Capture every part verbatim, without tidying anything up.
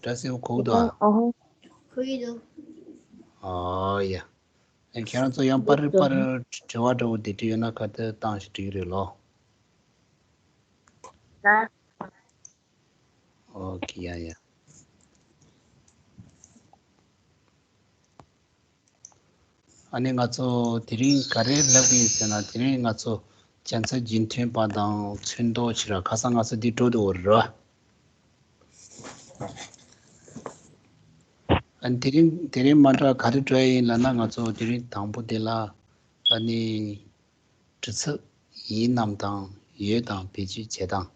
ར་སེ་བོ་གོ་གི་འདུག་ཨ། ཨོ་ཧོ། གོ་གི་འདུག་ཨོ་ཡ། ཨ་ཁྱེད་རང་ཚོ་ཡང་པར་རིས་པར་དྲི་བ་འདྲ་བོ་དེ་འདྲ་ཡོད་ན་ག་དེ་བཏང་ཞིག་འགྲིག་གི་རེད་ལོ། ཨོ་ཁེ་ཡ་ཡ། ཨ་ནི་ང་ཚོ་དེ་རིང་ག་རེ་ལབ་ཀྱི་ཡིན་ཟེར་ན། དེ་རིང་ང་ཚོ་བྱ་ཚིག་རྒྱུན་མཐུད་པ་དང་ཚོན་མདོག་ཕྱེ་ར། ཁ་སང་ང་ཚོ་འདི་འགྲོ་འདུག་འོ་ར། ཨ་ནི་དེ་རིང་དེ་རིང་མ་འདྲ་ག་རེ་འགྲོ་ཡ་ཡིན་ལབ་ན། ང་ཚོ་དེ་རིང་དང་པོ་དེ་ལ་ཨ་ནི་དྲི་ཚིག་ཡིན་ནམ་དང་ཡོད་དམ་བེད་སྤྱོད་བྱེད་སྟངས།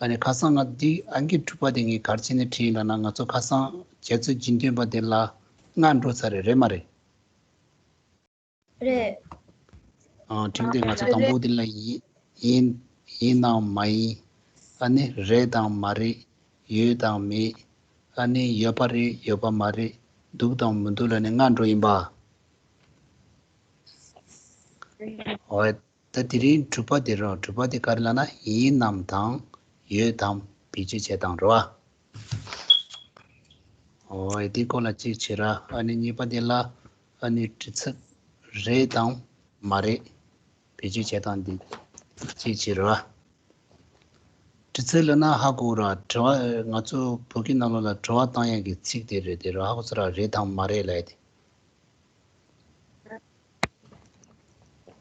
ཨ་ནི་ཁ་སང་ང་འདི་ཨང་ཀི་དྲུག་པ་དེ་ངས་ག་རེ་བྱས་ནས་བྲིས་ཡིན་ལབ་ན། ང་ཚོ་ཁ་སང་བྱ་ཚིག་རྒྱུན་མཐུད་པ་དེ་ལ་ལྔ་འགྲོ་ཚར་རེད། རེད་མ་རེད། རེད། ཨ་ཁྲིམས་དེ་ང་ཚོ་དང་པོ་དེ་ལ་ཡིན་ཡིན་ཡིན་དང་མ་ཡིན། ཨ་ནི་རེད་དང་མ་རེད། ཡོད་དང་མེད། ཨ་ནི་ཡོད་པ་རེད། ཡོད་པ་མ་རེད། འདུག་དང་མི་འདུག་ལབ་ནས་ལྔ་འགྲོ་ཡིན་པ། འོ་ད་དེ་རིང་དྲུག་པ་དེ་རོ། དྲུག་པ་དེ་ག་རེ་ལབ་ན། ཡིན་ནམ་དང་ཡོད་དམ་བེད་སྤྱོད་བྱེད་སྟངས་རོ། ཨ། འོ་ཡ། དེའི་སྐོར་ལ་གཅིག་བྱེད་ར། ཨ་ནི་གཉིས་པ་དེ་ལ་ཨ་ནི་དྲི་ཚིག་རེད་དང་མ་རེད་བེད་སྤྱོད་བྱེད་སྟངས་འདི་གཅིག་བྱེད་ར། དྲི་ཚིག་ལབ་ན་ཧ་གོ་ར། དྲི་བ། ང་ཚོ་བོད་སྐད་ནང་ལོགས་ལ་དྲི་བ་བཏང་ཡག་གི་ཚིག་དེ་རེད། དེ་ར་ཧ་གོ་སོང་ར། རེད་དང་མ་རེད་ལབ་ཡ་དེ།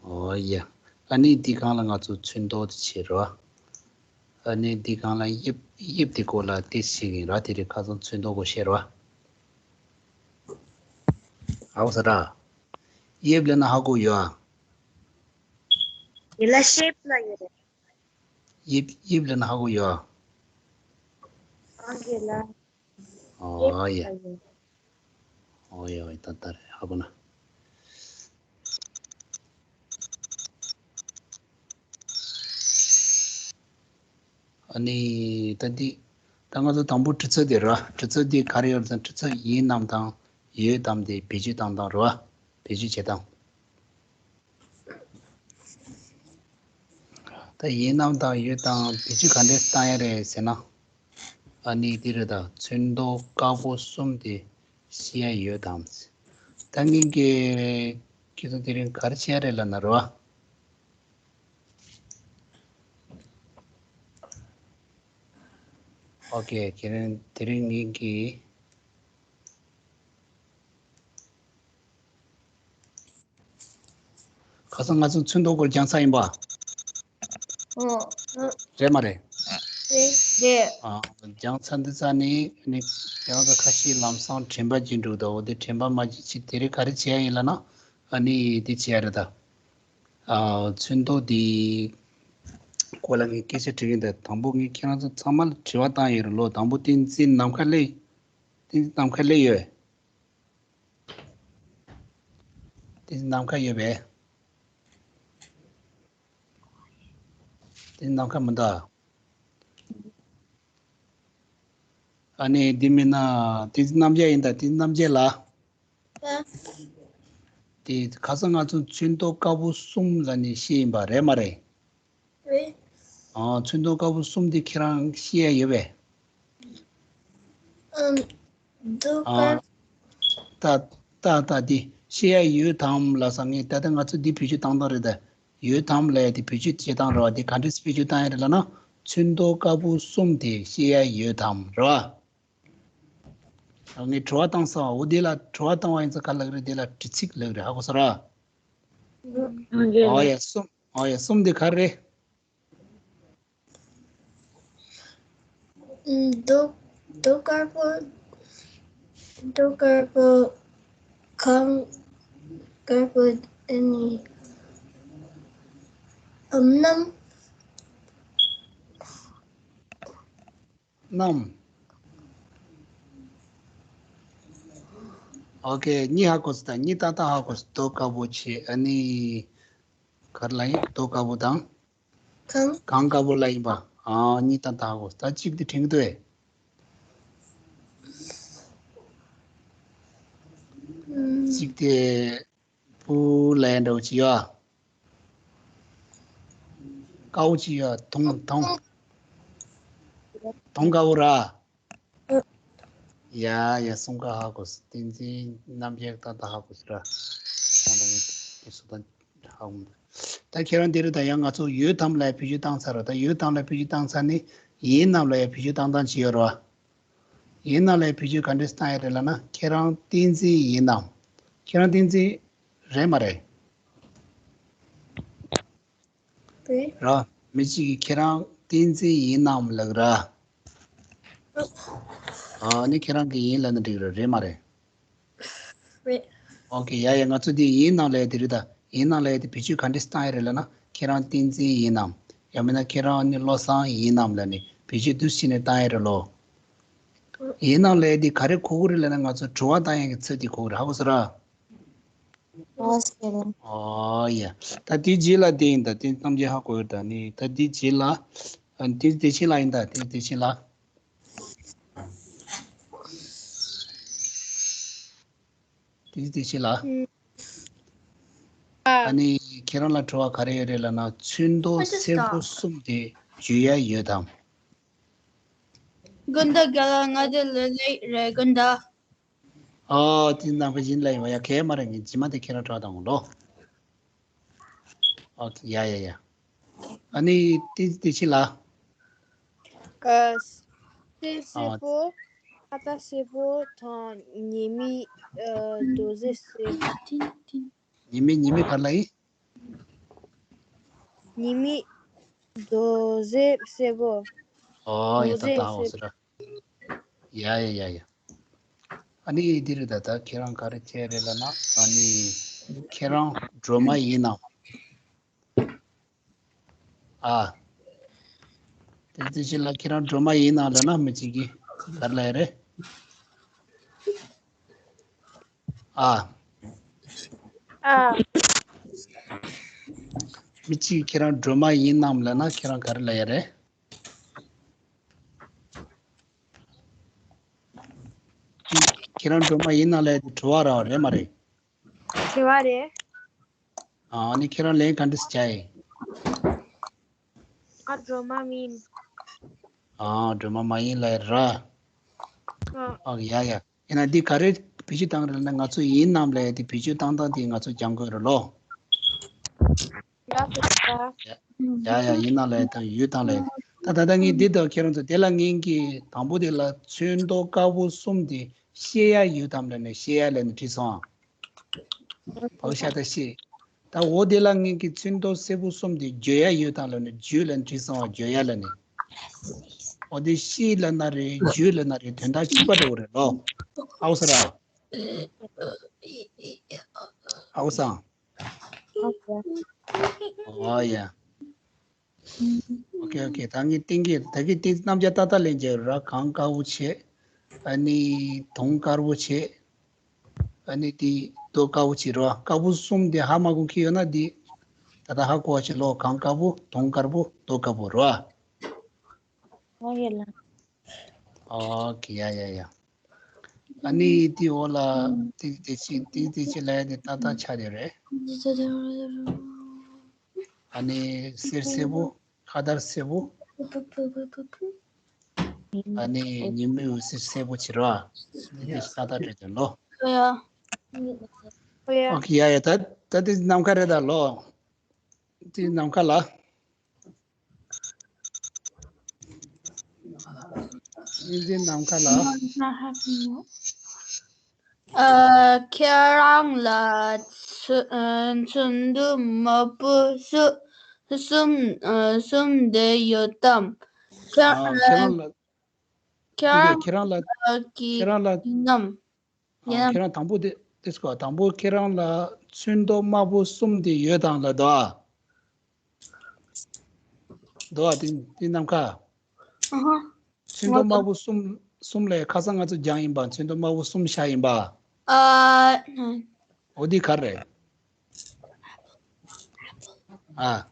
འོ་ཡ། ཨ་ནི་འདི་སྒང་ལ་ང་ཚོ་ཚོན་མདོག་དེ་བྱེད་རོགས། ཨ་ནི་འདི་སྒང་ལ་དབྱིབས་དབྱིབས་དེ་སྐོར་ལ་ཏོག་ཙམ་ཞིག་ཡིན་ར། དེ་རིང་ཁ་སང་ཚོན་མདོག་གོ་བཤད་རོགས། ཨའོ་ས་ར། དབྱིབས་ལབ་ན་ཧ་གོ་ཡོད་ཨ། དེ་ལ་ཤེབ་ལ་ཡོད་རེད། དབྱིབས་དབྱིབས་ལབ་ན་ཧ་གོ་ཡོད་ཨ། ཨང་ཀི་ལ། ཨོ་ཡ། ཨོ་ཡ་ཨོ་ཡ། ད་ད་རེད། ཧ་གོ་ན། ཨ་ནི་ད་འདི་ད་ང་ཚོ་དང་པོ་དྲི་ཚིག་དེ་ར། དྲི་ཚིག་འདི་ག་རེ་ཡོད་ཟེར་ན། དྲི་ཚིག་ཡིན་ནམ་དང་ཡོད་དམ་དེ་བེད་སྤྱོད་བཏང་སྟངས་ར། བེད་སྤྱོད་བྱེད་སྟངས། ད་ཡིན་ནམ་དང་ཡོད་དམ་བེད་སྤྱོད་ག་འདྲས་བཏང་ཡ་རེད་ཟེར་ན། ཨ་ནི་འདི་རེད། ད་ཚོན་མདོག་དཀར་པོ་གསུམ་དེ་ཤེས་ཡ་ཡོད་དམ། ད་ངེད་ཀྱི་ཁྱེད་ཚོ་དེ་རིང་ག་རེ་བྱེད་ཡ་རེད་ལབ་ན་རོ། ཨོ་ཁེ། དེ་རིང་དེ་རིང་ངེད་ཀྱི་ཁ་སང་ང་ཚོ་ཚོན་མདོག་སྐོར་སྦྱངས་ཚར་ཡིན་པ། ཨོ། རེད་མ་རེད། རེད་རེད། ཨ། སྦྱངས་ཚར་འདི་ཚར་ནི་ནི་ཡང་ད་ཁ་ཤས་ལམ་སང་དྲན་པ་བརྗེད་འགྲོ་གི་འདུག་འོ་དེ་དྲན་པ་མ་བརྗེད་ཆེད་དེ་རིང་ག་རེ་བྱེད་ཡ་ཡིན་ལབ་ན། ཨ་ནི་འདི་བྱེད་ཡ་རེད་ད། ཨ། ཚོན་མདོག་འདི་སྐོར་ལ་ངས་སྐད་ཆ་དྲི་གི་ཡིན་ད། དང་པོ་ངས་ཁྱེད་རང་ཚོ་ཚང་མ་ལ་དྲི་བ་བཏང་ཡོད་རེད་ལོ། དང་པོ་བསྟན་འཛིན་ནམ་མཁའ་སླེབས། བསྟན་འཛིན་ནམ་མཁའ་སླེབས་ཡོད། བསྟན་འཛིན་ནམ་མཁའ་ཡོད་པས། བསྟན་འཛིན་ནམ་མཁའ་མི་འདུག་ཨ་ནི་འདི་མིན་ན་བསྟན་འཛིན་རྣམ་རྒྱལ་ཡིན་ད། བསྟན་འཛིན་རྣམ་རྒྱལ་ལགས། ཨ། དེ་ཁ་སང་ང་ཚོ་ཚོན་མདོག་དཀར་པོ་གསུམ་ལབ་ནས་བཤད་ཡིན་པ་རེད་མ་རེད། རེད། ཨ། ཚོན་མདོག་དཀར་པོ་གསུམ་དེ་ཁྱེད་རང་ཤེས་ཡ་ཡོད་པས། ཨམ། མདོག་ཨ། དཀར། ད་ད་ད་དེ་ཤེས་ཡ་ཡོད་དམ་ལབ་ས། ངས་ད་ལྟ་ང་ཚོ་འདི་བེད་སྤྱོད་བཏང་སྟངས་རེད་ད། ཡོད་དམ་ལབ་ཡ་དེ་བེད་སྤྱོད་བྱེད་སྟངས་རེད་བ། དེ་ག་འདྲས་བེད་སྤྱོད་བཏང་ཡ་རེད་ལབ་ན། ཚོན་མདོག་དཀར་པོ་གསུམ་དེ་ཤེས་ཡ་ཡོད་དམ་རེད་བ། ངས་དྲི་བ་བཏང་ས། འོ་དེ་ལ་དྲི་བ་བཏང་བ་ཡིན་ཙང་ག་ལབ་རེད། དེ་ལ་དྲི་ཚིག་ལབ་རེད། ཧ་གོ་སོང་ར། ཨང་ཀི་ལགས། ཨོ་ཡ་གསུམ། ཨོ་ཡ་གསུམ་དེ་ག་རེ་རེད། མདོག་མདོག་དཀར་པོ། མདོག་དཀར་པོ། གངས་དཀར་པོ། ཨ་ནི་ཨམ། གནམ། གནམ། ཨོ་ཁེ། གཉིས་ཧ་གོ་སོང་ད། གཉིས་ཏག་ཏག་ཧ་གོ་སོང་། མདོག་དཀར་པོ་བྱས། ཨ་ནི་ག་རེ་ལབ་ཡིན། མདོག་དཀར་པོ་དང་། གངས། གངས་དཀར་པོ་ལབ་ཡིན་པ། ཨ། གཉིས་ཏག་ཏག་གོ། ད་གཅིག་དེ་དྲན་གྱི་འདུག་ཨེ། ཨུམ། གཅིག་དེ་སྤུ་ལ་ཡ་འདྲ་བོ་ཅིག་ཡོད་ཨ། དཀར་པོ་ཅིག་ཡོད་ཨ། དུང་དུང་། དུང་དཀར་པོ་ར། ཨུ། ཡ་ཡ་གསུང་ཁ་ཧ་གོ་སོང་། བསྟན་འཛིན་རྣམ་རྒྱལ་ཏག་ཏག་ཧ་གོ་སོང་ར། ད་ང་ཚོ་ཡོད་དམ་ལ་བེད་སྤྱོད་བཏང་ཚར་ར། ད་ཡོད་དམ་ལ་བེད་སྤྱོད་བཏང་ཚར་ནས་ཡིན་ནམ་ལ་ཡ་བེད་སྤྱོད་བཏང་སྟངས་ཅིག་ཡོད་ར། ཡིན་ནམ་ལ་ཡ་བེད་སྤྱོད་ག་འདྲས་བཏང་ཡ་རེད་ལབ་ན། ཁྱེད་རང་བསྟན་འཛིན་ཡིན་ནམ། ཁྱེད་རང་བསྟན་འཛིན་རེད་མ་རེད། རེད། ར། མི་གཅིག་གིས་ཁྱེད་རང་བསྟན་འཛིན་ཡིན་ནམ་ལབ་ར། ཨ་ནི་ཁྱེད་རང་གིས་ཡིན་ལབ་ན་འགྲིག་རེད། རེད་མ་རེད། རེད། ཨོ་ཀེ། ཡ་ཡ། ང་ཚོ་འདི་ཡིན་ནམ་ལབ་ཡ་དེ་རེད་ད། ཡིན་ནམ་ལབ་ཡ་དེ་བེད་སྤྱོད་ག་འདྲས་བཏང་ཡ་རེད་ལབ་ན། ཁྱེད་རང་བསྟན་འཛིན་ཡིན་ནམ། ཡང་མིན་ན་ཁྱེད་རང་ནི་བློ་བཟང་ཡིན་ནམ་ལབ་ནས་བེད་སྤྱོད་འདི་བྱས་ནས་བཏང་ཡ་རེད་ལོ། ཡིན་ནམ་ལབ་ཡ་དེ་ག་རེ་གོ་གི་རེད་ལབ་ན། ང་ཚོ་དྲི་བ་བཏང་ཡ་གི་ཚུལ་དེ་གོ་གི་རེད། ཧ་གོ་སོང་ར། ཨོ་ཡ། ད་དེའི་རྗེས་ལ་དེ་ཡིན་ད། དེ་རྣམ་རྒྱལ་ཧ་གོ་ཡོད་ད། ནི་ད་དེའི་རྗེས་ལ། ཨ། དེ་དེ་ཕྱི་ལ་ཡིན་ད། དེ་དེ་ཕྱི་ལ། དེ་དེ་ཕྱི་ལ། ཨ་ནི་ཁྱེད་རང་ལ་དྲི་བ་ག་རེ་ཡོད་རེད་ལབ་ན། ཚོན་མདོག་སེར་པོ་གསུམ་དེ་བརྗོད་ཡ་ཡོད་དམ། དགོན་བདག་རྒན་ལགས། ང་དེ་ལས་ལེགས་རེད་དགོན་བདག། ཨ། དེ་ནམ་མཁའ་ཡིན་ལ་ཡིན་པ། ཡ་གལ་མ་རེད། ངས་རྗེས་མ་དེ་ཁྱེད་རང་དྲ་དང་ལོ། ཨོ་ཡ་ཡ་ཡ། ཨ་ནི་དེ་དེ་ཕྱི་ལ། ཨ། གསེར་སེར་པོ། ཁ་ཏ་སེར་པོ་དང་ཉི་མའི་ཨ་རྡོ་རྗེ་སེར་པོ། ཉི་མའི་ཉི་མའི་ག་རེ་ལབ་ཡིན། ཉི་མའི་རྡོ་རྗེ་སེར་པོ། ཨོ་ཡ། ད་ད་ཧ་གོ་སོང་ར། ཡ་ཡ་ཡ་ཡ། ཨ་ནི་འདི་རེད་ད། ད་ཁྱེད་རང་ག་རེ་བྱས་རེད་ལབ་ན། ཨ་ནི་ཁྱེད་རང་སྒྲོལ་མ་ཡིན་ནམ། ཨ། དེ་དེ་ཕྱི་ལ་ཁྱེད་རང་སྒྲོལ་མ་ཡིན་ནམ་ལབ་ན། མི་གཅིག་གིས་ག་རེ་ལབ་ཡ་རེད། ཨ། ཨ། མི་གཅིག་གིས་ཁྱེད་རང་སྒྲོལ་མ་ཡིན་ནམ་ལབ་ན། ཁྱེད་རང་ག་རེ་ལབ་ཡ་རེད། ཁྱེད་རང་སྒྲོལ་མ་ཡིན་ནམ་ལབ་ཡ་དེ་དྲི་བ་ར་རེད་མ་རེད། དྲི་བ་རེད། ཨ་ནི་ཁྱེད་རང་ལན་ག་འདྲས་བྱ་ཡི། ང་སྒྲོལ་མ་མིན། ཨ། སྒྲོལ་མ་མ་ཡིན་ལབ་ཡ་ར། ཨ། ཨ་ཡ་ཡ། ཡིན་ན་འདི་ག་རེ་བེད་སྤྱོད་བཏང་རེད་ན། ང་ཚོ་ཡིན་ནམ་ལབ་ཡ་དེ་བེད་སྤྱོད་བཏང་སྟངས་དེ་ང་ཚོ་སྦྱང་དགོས་རེད་ལོ། ཡ་ཡ་ཡ། ཡིན་ནམ་ལབ་ཡ་དང་ཡོད་དམ་ལབ་ཡ། ད་ད་ལྟ་ངས་འདི་དང་ཁྱེད་རང་ཚོ་དེ་ལ་ངས་ཀྱི་དང་པོ་དེ་ལ་ཚོན་མདོག་དཀར་པོ་གསུམ་དེ་ཤེས་ཡ་ཡོད་དམ་ལབ་ནས། ཤེས་ཡ་ལབ་ནས་དྲིས་སོང་ཨ། བག་ཤ་ད་ཤེས། ད་འོ་དེ་ལ་ངས་ཀྱི་ཚོན་མདོག་སེར་པོ་གསུམ་དེ་བརྗོད་ཡ་ཡོད་དམ་ལབ་ནས། བརྗོད་ལབ་ནས་དྲིས་སོང་ཨ། བརྗོད་ཡ་ལབ་ནས། འོ་དེ་ཤེས་ལབ་ན་རེད། བརྗོད་ལབ་ན་རེད། དོན་དག་གཅིག་པ་འདྲ་བོ་རེད་ལོ། ཨའོ་ས་ར། ཨའོ་སང་། ཨོ་ཡ། ཨོ་ཀེ་ཨོ་ཀེ། ད་ངས་ཏིང་གི་ད་གི་ཏིང་རྣམ་རྒྱལ་ཏག་ཏག་ལན་བརྒྱབ་ར། གངས་དཀར་པོ་བྱས། ཨ་ནི་དུང་དཀར་པོ་བྱས། ཨ་ནི་དེ་རྡོ་དཀར་པོ་བྱས་ར། དཀར་པོ་གསུམ་དེ་ཧ་མ་གོ་མཁན་ཡོད་ན་དེ་ད་ལྟ་ཧ་གོ་བ་བྱེད་ལོ། གངས་དཀར་པོ། དུང་དཀར་པོ། རྡོ་དཀར་པོ་ར། ཨོ་ཡ་ལ། ཨོ་ཀེ། ཡ་ཡ་ཡ། ཨ་ནི་དེ་འོག་ལ་ཏིང་དེ་ཕྱི་ཏིང་དེ་ཕྱི་ལ་ཡ་དེ་ཏག་ཏག་ཆགས་དེ་རེད། ཨ་ནི་གསེར་སེར་པོ། ཁ་དར་སེར་པོ། ཨ་ནི་ཉི་མའི་འོད་ཟེར་སེར་པོ་བྱེད་རོགས། འདི་འདི་ཤ་སྟག་རེད་དོན་ལོ། ཨོ་ཡ། ཨོ་ཡ། ཨོ་ཁེ། ཡ་ཡ། ད་ད་འདི་ནམ་མཁའ་རེད་ད་ལོ། འདི་ནམ་མཁའ་ལ། འདི་ནམ་མཁའ་ལ། ཨ། ཁྱེད་རང་ལ་ཚོ་ཨ་ཚོན་མདོག་དམར་པོ་སུ་གསུམ་ཨ་གསུམ་དེ་ཡོད་དམ། ཁྱེད་ཨ་ཨ་ཁྱེད་རང་ལ། ཁྱེད་རང་ཁྱེད་རང་ལ། ཨ་གི་ཁྱེད་རང་ལ། ཡིན་ནམ། ཨ་ཡིན་ནམ། ཁྱེད་རང་དང་པོ་དེ་དེ་སྐོར། དང་པོ་ཁྱེད་རང་ལ་ཚོན་མདོག་དམར་པོ་གསུམ་དེ་ཡོད་དམ་ལབ་འདུག་ཨ། འདུག་ཨ། དེ་དེ་ནམ་མཁའ། ཨ་ཧ། ཚོན་མདོག་དམར་པོ་གསུམ་གསུམ་ལས་ཁ་སང་ང་ཚོ་སྦྱངས་ཡིན་པ། ཚོན་མདོག་དམར་པོ་གསུམ་བཞག་ཡིན་པ། ཨ། འོ་འདི་ག་རེ་རེད། ཨ།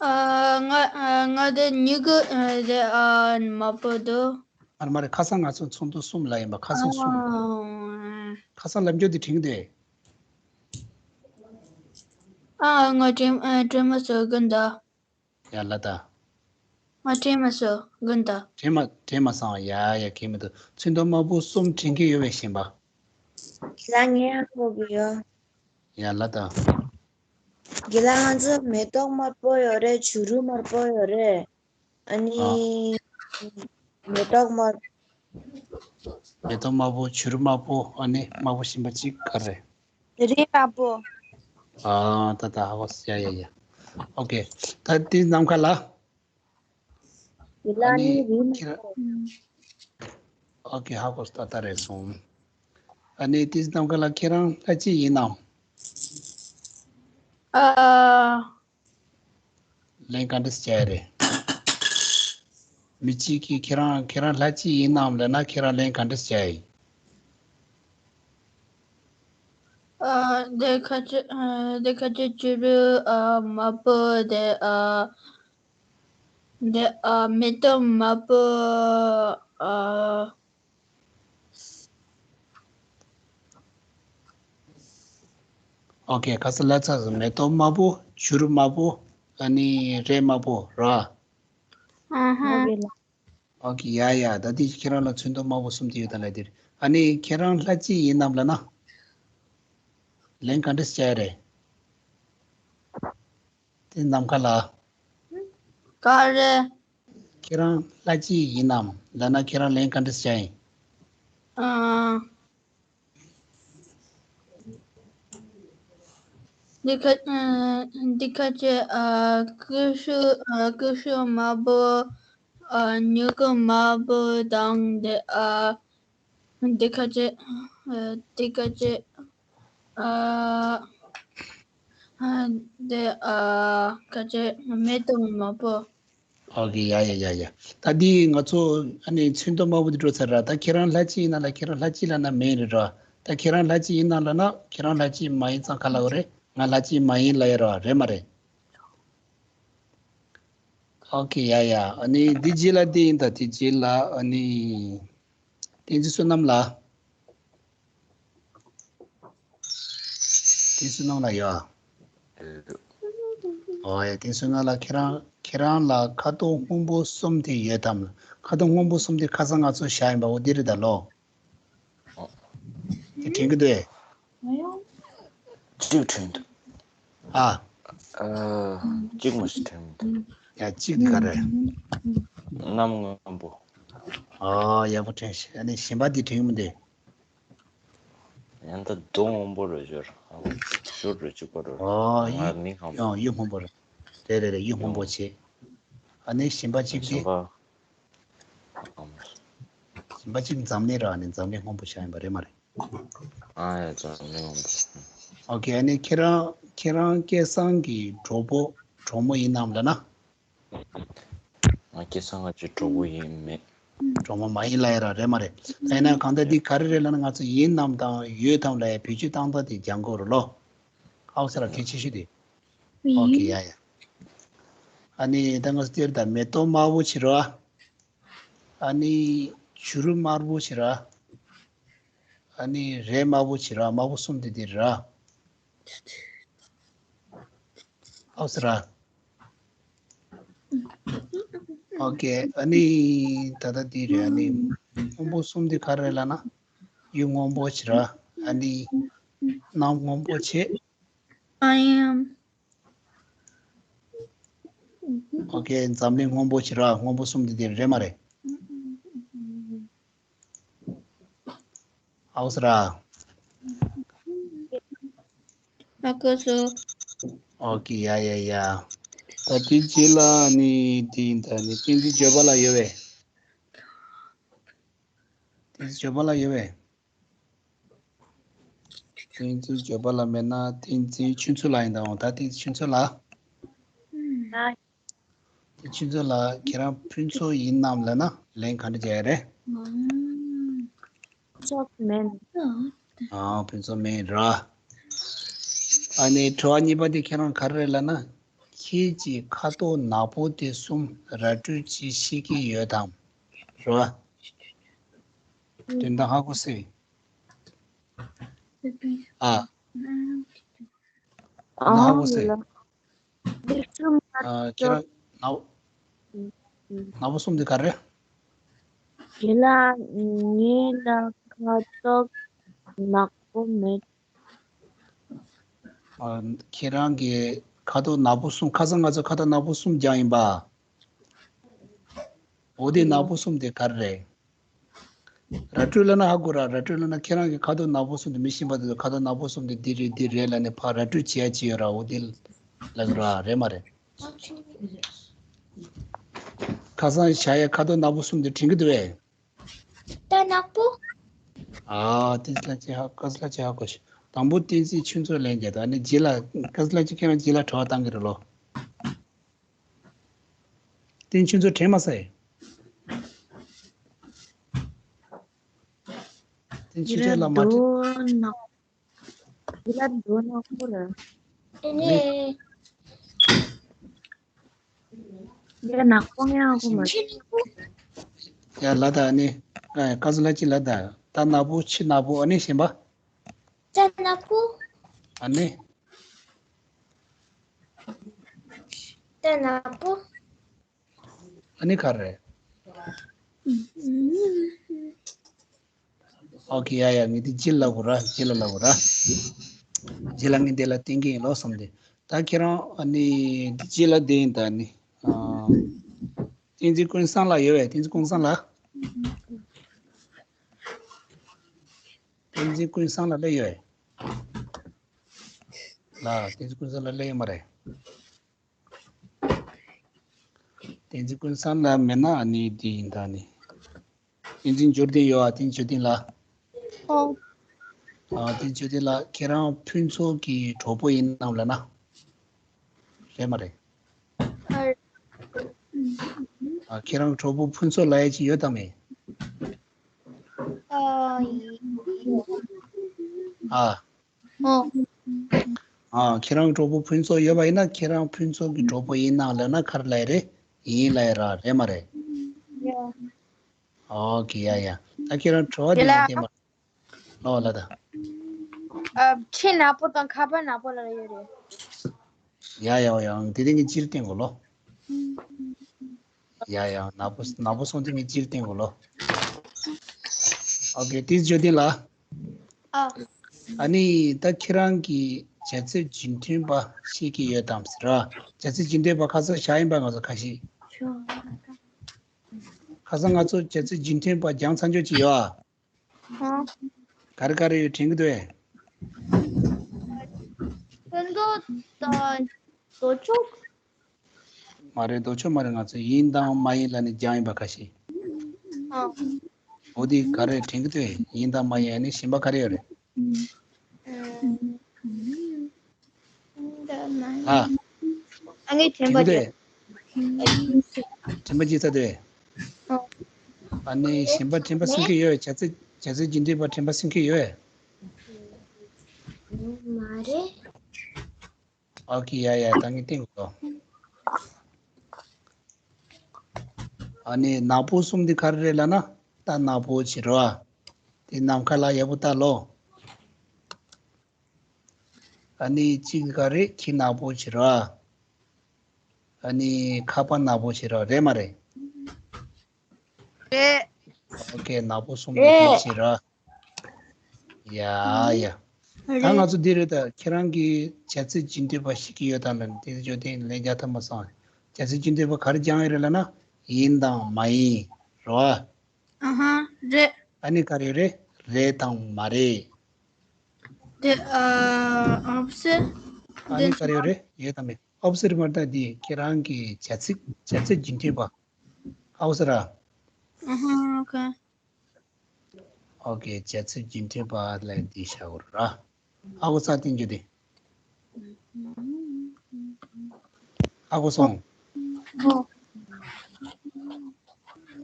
ཨ། ང་ཨ་ང་དེ་མྱི་གུ་ཨ་དེ་ཨ་དམར་པོ་འདུག་ཨ་མ་རེད། ཁ་སང་ང་ཚོ་ཚོན་མདོག་གསུམ་ལབ་ཡིན་པ། ཁ་སང་གསུམ། ཨ། ཁ་སང་ལབ་རྒྱུ་དེ་དྲན་གི་འདུག་ཨ། ང་དྲན་ཨ་དྲན་མ་སོང་གི་འདུག་ཡ་ལ་ད། ཨ་དྲན་མ་སོང་། དགོངས་དག། དྲན་མ་དྲན་མ་སོང་། ཡ་ཡ། གལ་མི་འདུག། ཚོན་མདོག་དམར་པོ་གསུམ་དྲན་གྱི་ཡོད་པས་གཞན་པ། ལ་ངས་ཧ་གོ་གི་ཡོད། ཡ་ལ་ད། དགེ་ལགས། ང་ཚོ་མེ་ཏོག་དམར་པོ་ཡོད་རེད། བྱུ་རུ་དམར་པོ་ཡོད་རེད། ཨ་ནི། ཨ། མེ་ཏོག་དམར། མེ་ཏོག་དམར་པོ། བྱུ་རུ་དམར་པོ། ཨ་ནི་དམར་པོ་གཞན་པ་གཅིག་ག་རེ། རི་དམར་པོ། ཨ་ད་ད་ཧ་གོ། ཡ་ཡ་ཡ། ཨོ་ཀེ། ད་དེ་ནམ་མཁའ་ལ། དེ་ལ་ཨ་ནི་ནི་རི་ཁྱེད་རང་། ཨོ་ཀེ། ཧ་གོ། ད་ད་རེད་སོང་། ཨ་ནི་དེ་ནམ་མཁའ་ལ་ཁྱེད་རང་ལྷ་ཅིག་ཡིན་ནམ། ཨ། ལན་ག་འདྲས་བྱས་རེད། མི་གཅིག་གིས་ཁྱེད་རང་ཁྱེད་རང་ལྷ་ཅིག་ཡིན་ནམ་ལབ་ན་ཁྱེད་རང་ལན་ག་འདྲས་བྱས་ཡིན། ཨ། དེ་ཁ་ཅིག་ཨ། དེ་ཁ་ཅིག་བྱུ་རུ་ཨ། དམར་པོ་དེ་ཨ། དེ་ཨ། མེ་ཏོག་དམར་པོ་ཨ། ཨོ་ཀེ། ཁ་སང་ལབ་ཚར་སོང་། མེ་ཏོག་དམར་པོ། བྱུ་རུ་དམར་པོ། ཨ་ནི་རས་དམར་པོ་ར། ཨ་ཧ། ཨོ་ཀེ། ཡ་ཡ། ད་དེ་ཁྱེད་རང་ལ་ཚོན་མདོག་དམར་པོ་གསུམ་དེ་ཡོད་ད་ལབ་དེ་རེད། ཨ་ནི་ཁྱེད་རང་ལྷ་ཅིག་ཡིན་ནམ་ལབ་ན། ལན་ག་འདྲས་བྱས་རེད། དེ་ནམ་མཁའ་ལ། ག་རེ། ཁྱེད་རང་ལྷ་ཅིག་ཡིན་ནམ་ལབ་ན་ཁྱེད་རང་ལན་ག་འདྲས་བྱས་ཡིན། ཨ། འདི་ཁ་ཨ། འདི་ཁ་ཅིག་ཨ། ཀུ་ཤུ་ཨ། ཀུ་ཤུ་དམར་པོ་ཨ། མྱུ་གུ་དམར་པོ་དང་དེ་ཨ། འདི་ཁ་ཅིག་ཨ། འདི་ཁ་ཅིག་ཨ། ཨ། འདི་ཨ། ཁ་ཅིག་མེ་ཏོག་དམར་པོ། ཨོ་ཀེ། ཡ་ཡ་ཡ་ཡ། ད་འདི་ང་ཚོ་ཨ་ནི་ཚོན་མདོག་དམར་པོ་འདི་འགྲོ་ཚར་ར། ད་ཁྱེད་རང་ལྷ་ཅིག་ཡིན་ན་ལ་ཁྱེད་རང་ལྷ་ཅིག་ལབ་ན་མེན་རེད་ར། ད་ཁྱེད་རང་ལྷ་ཅིག་ཡིན་ན་ལབ་ན་ཁྱེད་རང་ལྷ་ཅིག་མ་ཡིན་ཙང་ག་ལབ་དགོས་རེད། ང་ལྷ་ཅིག་མ་ཡིན་ལབ་ཡ་ར། རེད་མ་རེད། ཨོ་ཀེ། ཡ་ཡ། ཨ་ནི་འདི་རྗེས་ལ་འདི་ཡིན། ད་འདི་རྗེས་ལ་ཨ་ནི་བསྟན་འཛིན་བསོད་ནམས་ལགས། བསྟན་འཛིན་བསོད་ནམས་ལགས་ཡོད། ཨོ་ཡ། བསྟན་འཛིན་བསོད་ནམས་ལགས། ཁྱེད་རང་ཁྱེད་རང་ལ་ཁ་དོག་སྔོན་པོ་གསུམ་དེ་ཡོད་དམ། ཁ་དོག་སྔོན་པོ་གསུམ་དེ་ཁ་སང་ང་ཚོ་བཞག་ཡིན་པ། འོ་འདི་རེད་ད་ལོ། དེ་དྲན་གྱི་འདུག་ཨེ། གཅིག་དྲན་འདུག། ཨ། ཨ། གཅིག་མ་ཞིག་དྲན་མི་འདུག། ཡ། གཅིག་དེ་ག་རེ། གནམ་སྔོན་པོ། ཨ། ཡག་པོ་དྲན་ཤག། ཨ་ནི་གཞན་པ་དེ་དྲན་གྱི་མི་འདུག། ཡང་ད་རྡོ་སྔོན་པོ་རེད་ཤག། ཨ། ཤུར་རེད། གཅིག་པ་རེད། ཨ། ང་གཡུ་མི་ཧ་གོ། ཡང་གཡུ་སྔོན་པོ་རེད། རེད་རེད་རེད། གཡུ་སྔོན་པོ་བྱས། ཨ་ནི་གཞན་པ་གཅིག་དེ། གཞན་པ། གཞན་པ་གཅིག་འཛམ་གླིང་ར། ཨ་ནི་འཛམ་གླིང་སྔོན་པོ་ཆགས་ཡིན་པ་རེད་མ་རེད། ཨ་ཡ། འཛམ་གླིང་སྔོན་པོ། ཨོ་ཀེ། ཨ་ནི་ཁྱེད་རང་ཁྱེད་རང་སྐལ་བཟང་གི་གྲོགས་པོ་གྲོགས་མོ་ཡིན་ནམ་ལབ་ན། ང་སྐལ་བཟང་ང་ཅིག་གྲོགས་པོ་ཡིན་མེད། གྲོགས་མོ་མ་ཡིན་ལབ་ཡ་ར། རེད་མ་རེད། ད་ཡིན་ན་གང་ལྟར་འདི་ག་རེ་རེད་ལབ་ན། ང་ཚོ་ཡིན་ནམ་དང་ཡོད་དམ་ལབ་ཡ་བེད་སྤྱོད་བཏང་སྟངས་དེ་སྦྱང་དགོས་རེད་ལོ། ཨའོ་ས་ར། གལ་ཆེ་ཤོས་དེ། ཨོ་ཀེ། ཡ་ཡ། ཨ་ནི་ད་ང་ཚོ་དེར་ད་མེ་ཏོག་དམར་པོ་བྱས་ར། ཨ་ནི་བྱུ་རུ་དམར་པོ་བྱས་ར། ཨ་ནི་རས་དམར་པོ་བྱས་ར། དམར་པོ་གསུམ་དེ་དེ་ར། ཨའོ་ས་ར། ཨོ་ཀེ། ཨ་ནི་ད་ལྟ་འདི་རེད། ཨ་ནི་སྔོན་པོ་གསུམ་འདི་ག་རེ་ལབ་ན། གཡུ་སྔོན་པོ་བྱས་ར། ཨ་ནི་གནམ་སྔོན་པོ་བྱས། ཨ་ཡ། ཨོ་ཀེ། འཛམ་གླིང་སྔོན་པོ་བྱས་ར། སྔོན་པོ་གསུམ་འདི་འདི་རེད་མ་རེད། ཨའོ་ས་ར། ཧ་གོ་སོང་། ཨོ་ཀེ། ཡ་ཡ་ཡ། ད་དེ་རྗེས་ལ་ནི་དེ་ཡིན། ད་ནི་བསྟན་འཛིན་བརྗོད་པ་ལ་ཡོད་པས། བསྟན་འཛིན་བརྗོད་པ་ལ་ཡོད་པས། བསྟན་འཛིན་བརྗོད་པ་ལ་མེད་ན་བསྟན་འཛིན་ཆོས་མཚོ་ལ་ཡིན་ད་འོང་། ད་བསྟན་འཛིན་ཆོས་མཚོ་ལ། ཨ། དེ་ཆུ་ཚོད་ལ་ཁྱེད་རང་ཕུན་ཚོགས་ཡིན་ནམ་ལབ་ན་ལན་ག་འདྲ་རྒྱག་ཡ་རེད། ཕུན་ཚོགས་མིན། ཨ། ཕུན་ཚོགས་མིན་ར། ཨ་ནི་དྲི་བ་གཉིས་པ་དེ་ཁྱེད་རང་ག་རེ་རེད་ལབ་ན། ཁྱེད་ཀྱིས་ཁ་དོག་ནག་པོ་དེ་གསུམ་ར་སྤྲོད་ཅིག་ཤེས་ཀྱི་ཡོད་དམ། རེད་བ། དོན་དག་ཧ་གོ་སོང་། ཨ། ཨ། ནག་པོ་ཟེར། ཨ། ཁྱེད་རང་ནག། ནག་པོ་གསུམ་དེ་ག་རེ། དེ་ལ་ངེད་ལ་ཁ་དོག་ནག་པོ་མེད། ཨ། ཁྱེད་རང་གི་ཁ་དོག་ནག་པོ་གསུམ། ཁ་སང་ང་ཚོ་ཁ་དོག་ནག་པོ་གསུམ་སྦྱངས་ཡིན་པ། འོ་དེ་ནག་པོ་གསུམ་དེ་ག་རེ་རེད། ར་སྤྲོད་ལབ་ན་ཧ་གོ་ར། ར་སྤྲོད་ལབ་ན་ཁྱེད་རང་གི་ཁ་དོག་ནག་པོ་གསུམ་དེ། མི་གཞན་པ་དེ་ཚོ་ཁ་དོག་ནག་པོ་གསུམ་དེ་འདི་རེད་འདི་རེད་ལབ་ནས་ཕར་ར་སྤྲོད་བྱེད་ཡ་ཅིག་ཡོད་ར། འོ་དེ་ལབ་ར། རེད་མ་རེད། ཁ་སང་བཞག་ཡ་ཁ་དོག་ནག་པོ་གསུམ་དེ་དྲན་གྱི་འདུག་གས། ད་ནག་པོ། ཨ། བསྟན་འཛིན་ལགས་ཀྱིས་ཧ། བཀའ་ཟུར་ལགས་ཀྱིས་ཧ་གོ་ཤག་དང་པོ་བསྟན་འཛིན་ཆོས་མཚོ་ལན་རྒྱག་དང་། ཨ་ནི་རྗེས་ལ། བཀའ་ཟུར་ལགས་ཀྱིས་ཁྱེད་རང་རྗེས་ལ་དྲི་བ་བཏང་གི་རེད་ལོ། བསྟན་འཛིན་ཆོས་མཚོ་དྲན་མ་སོང་ཨེ། བསྟན་འཛིན་ཆོས་མཚོ་ལ་མ་དྲན། འདི་ལ་འདོད་ནག་པོ་རེད། ཨེ་ནས། འདི་ལ་ནག་པོ་ཡང་ཧ་གོ་མ། ཡ་ལ་ད་ཨ་ནི། ཨ། བཀའ་ཟུར་ལགས་ཀྱིས་ལ་ད། ད་ནག་པོ་ཕྱི་ནག་པོ། ཨ་ནི་གཞན་པ། ད་ནག་པོ། ཨ་ནི། ད་ནག་པོ། ཨ་ནི་ག་རེ། ཨོ་ཁེ། ཡ་ཡ། ངས་འདི་རྗེས་ལ་ལབ་དགོས་ར། རྗེས་ལ་ལབ་དགོས་ར། རྗེས་ལ་ངས་འདི་ལ་བསྟན་གྱི་ཡིན་ལོ་བསམ་སྟེ། ད་ཁྱེད་རང་ཨ་ནི་འདི་རྗེས་ལ་འདི་ཡིན་ད། ཨ་ནི། ཨ། བསྟན་འཛིན་ཀུན་བཟང་ལགས་ཡོད་པས། བསྟན་འཛིན་ཀུན་བཟང་ལགས། བསྟན་འཛིན་ཀུན་བཟང་ལགས་སླེབས་ཡོད་པས། ལགས། བསྟན་འཛིན་ཀུན་བཟང་ལགས་སླེབས་ཡོད་མ་རེད། བསྟན་འཛིན་ཀུན་བཟང་ལགས་མེད་ན་ཨ་ནི་འདི་ཡིན་ད། ཨ་ནི། བསྟན་འཛིན་འབྱོར་ལྡན་ཡོད་ཨ། བསྟན་འཛིན་འབྱོར་ལྡན་ལགས། ཨོ། ཨ། བསྟན་འཛིན་འབྱོར་ལྡན་ལགས། ཁྱེད་རང་ཕུན་ཚོགས་ཀྱི་གྲོགས་པོ་ཡིན་ནམ་ལབ་ན། རེད་མ་རེད། ཨ། ཨ། ཁྱེད་རང་གྲོགས་པོ་ཕུན་ཚོགས་ལབ་ཡ་ཅིག་ཡོད་དམ་མེད། ཨ། ཡིན། ཨ། ཨོ། ཨ། ཁྱེད་རང་གྲོགས་པོ་ཕུན་ཚོགས་ཡོད་པ་ཡིན་ན། ཁྱེད་རང་ཕུན་ཚོགས་ཀྱི་གྲོགས་པོ་ཡིན་ནམ་ལབ་ན་ག་རེ་ལབ་ཡ་རེད། ཡིན་ལབ་ཡ་ར། རེད་མ་རེད། ཡ། ཨོ་ཁེ། ཡ་ཡ། ད་ཁྱེད་རང་དྲི་བ་དེ་ལ་ཡང་བསྟན་པ། ཨོ་ལ་ད། ཨ། ཕྱི་ནག་པོ་དང་ཁ་པར་ནག་པོ་ལ་ཡོད་རེད། ཡ་ཡ་ཡ། དེ་རིང་གི་སྤྱིར་བསྟན་དགོས་ལོ། ཡ་ཡ། ནག་པོ་ནག་པོ་སོང་དེ་ངས་སྤྱིར་བསྟན་དགོས་ལོ། ཨོ་ཁེ། བསྟན་འཛིན་འབྱོར་ལྡན་ལགས། ཨ། ཨ་ནི་ད་ཁྱེད་རང་གིས་བྱ་ཚིག་རྒྱུན་མཐུད་པ་ཤེས་ཀྱི་ཡོད་དམ་ཟེར་ར། བྱ་ཚིག་རྒྱུན་མཐུད་པ་ཁ་སང་བཞག་ཡིན་པ་ང་ཚོ་ཁ་ཤས། ཁ་སང་ང་ཚོ་བྱ་ཚིག་རྒྱུན་མཐུད་པ་སྦྱངས་ཚར་ཆོག་ཅིག་ཡོད་ཨ། ཧ། ག་རེ་ག་རེ་ཡོད་དྲན་གྱི་འདུག་ཨེ། ཕན་ཐོགས་དང་ལྡོག་ཕྱོགས། མ་རེད། ལྡོག་ཕྱོགས་མ་རེད། ང་ཚོ་ཡིན་དང་མ་ཡིན་ལབ་ནས་སྦྱངས་ཡིན་པ་ཁ་ཤས། ཨ། འོ་དེ་ག་རེ་དྲན་གྱི་འདུག་ཨེ། ཡིན་དང་མ་ཡིན། ཨ་ནི་གཞན་པ་ག་རེ་ཡོད་རེད། ཨ། ཨ། ཨ་ངས་དྲན་པ་དྲན་གྱི་འདུག་ཨེ། དྲན་པ་བརྗེད་ཚར་འདུག་ཨེ། ཨ། ཨ་ནི་གཞན་པ་དྲན་པ་སེམས་ཀྱི་ཡོད། བྱ་ཚིག་བྱ་ཚིག་རྒྱུན་མཐུད་པ་དྲན་པ་སེམས་ཀྱི་ཡོད། མ་རེད། ཨོ་ཁེ། ཡ་ཡ། ད་ངས་བསྟན་དགོས། ཨ་ནི་ནག་པོ་གསུམ་འདི་ག་རེ་རེད་ལབ་ན། ད་ནག་པོ་བྱེད་རོགས། དེ་ནམ་མཁའ་ལ་ཡག་པོ་ལྟ་ལོ། ཨ་ནི་གཅིག་ག་རེ། ཁྱི་ནག་པོ་བྱེད་རོགས། ཨ་ནི་ཁ་པར་ནག་པོ་བྱེད་རོགས། རེད་མ་རེད། རེད། ཨོ་ཁེ། ནག་པོ་གསུམ་འདི་རེད། བྱེད་རོགས། ཡ་ཡ། ད་རེད། ང་ཚོ་འདི་རེད། ད་ཁྱེད་རང་གིས་བྱ་ཚིག་རྒྱུན་མཐུད་པ་ཤེས་ཀྱི་ཡོད་དམ་ལབ་ནས། དེ་ཚོ་དེ་ལན་རྒྱག་ཐུབ་མ་སོང་། བྱ་ཚིག་རྒྱུན་མཐུད་པ་ག་རེ་སྦྱངས་ཡོད་རེད་ལབ་ན། ཡིན་དང་མ་ཡིན། རེད་བ། ཨ་ཧ། རེད། ཨ་ནི་ག་རེ་རེད། རེད་དང་མ་རེད། དེ། ཨ། ཨོ་སི། ཨ་ནི་ག་རེ་རེད། ཡོད་དམ་མེད། ཨོ་སི་རེད་མ་རེད། ད་འདི་ཁྱེད་རང་གི་བྱ་ཚིག་བྱ་ཚིག་རྒྱུན་མཐུད་པ། ཨོ་སི་ར། ཨ་ཧ། ཨོ་ཁེ། ཨོ་ཁེ། བྱ་ཚིག་རྒྱུན་མཐུད་པ་ལ་འདི་བྱ་དགོས་ར། ཨ་ཁུ་ས་བསྟན་རྒྱུ་དེ། ཨ་ཁུ་སོང་། ཨོ།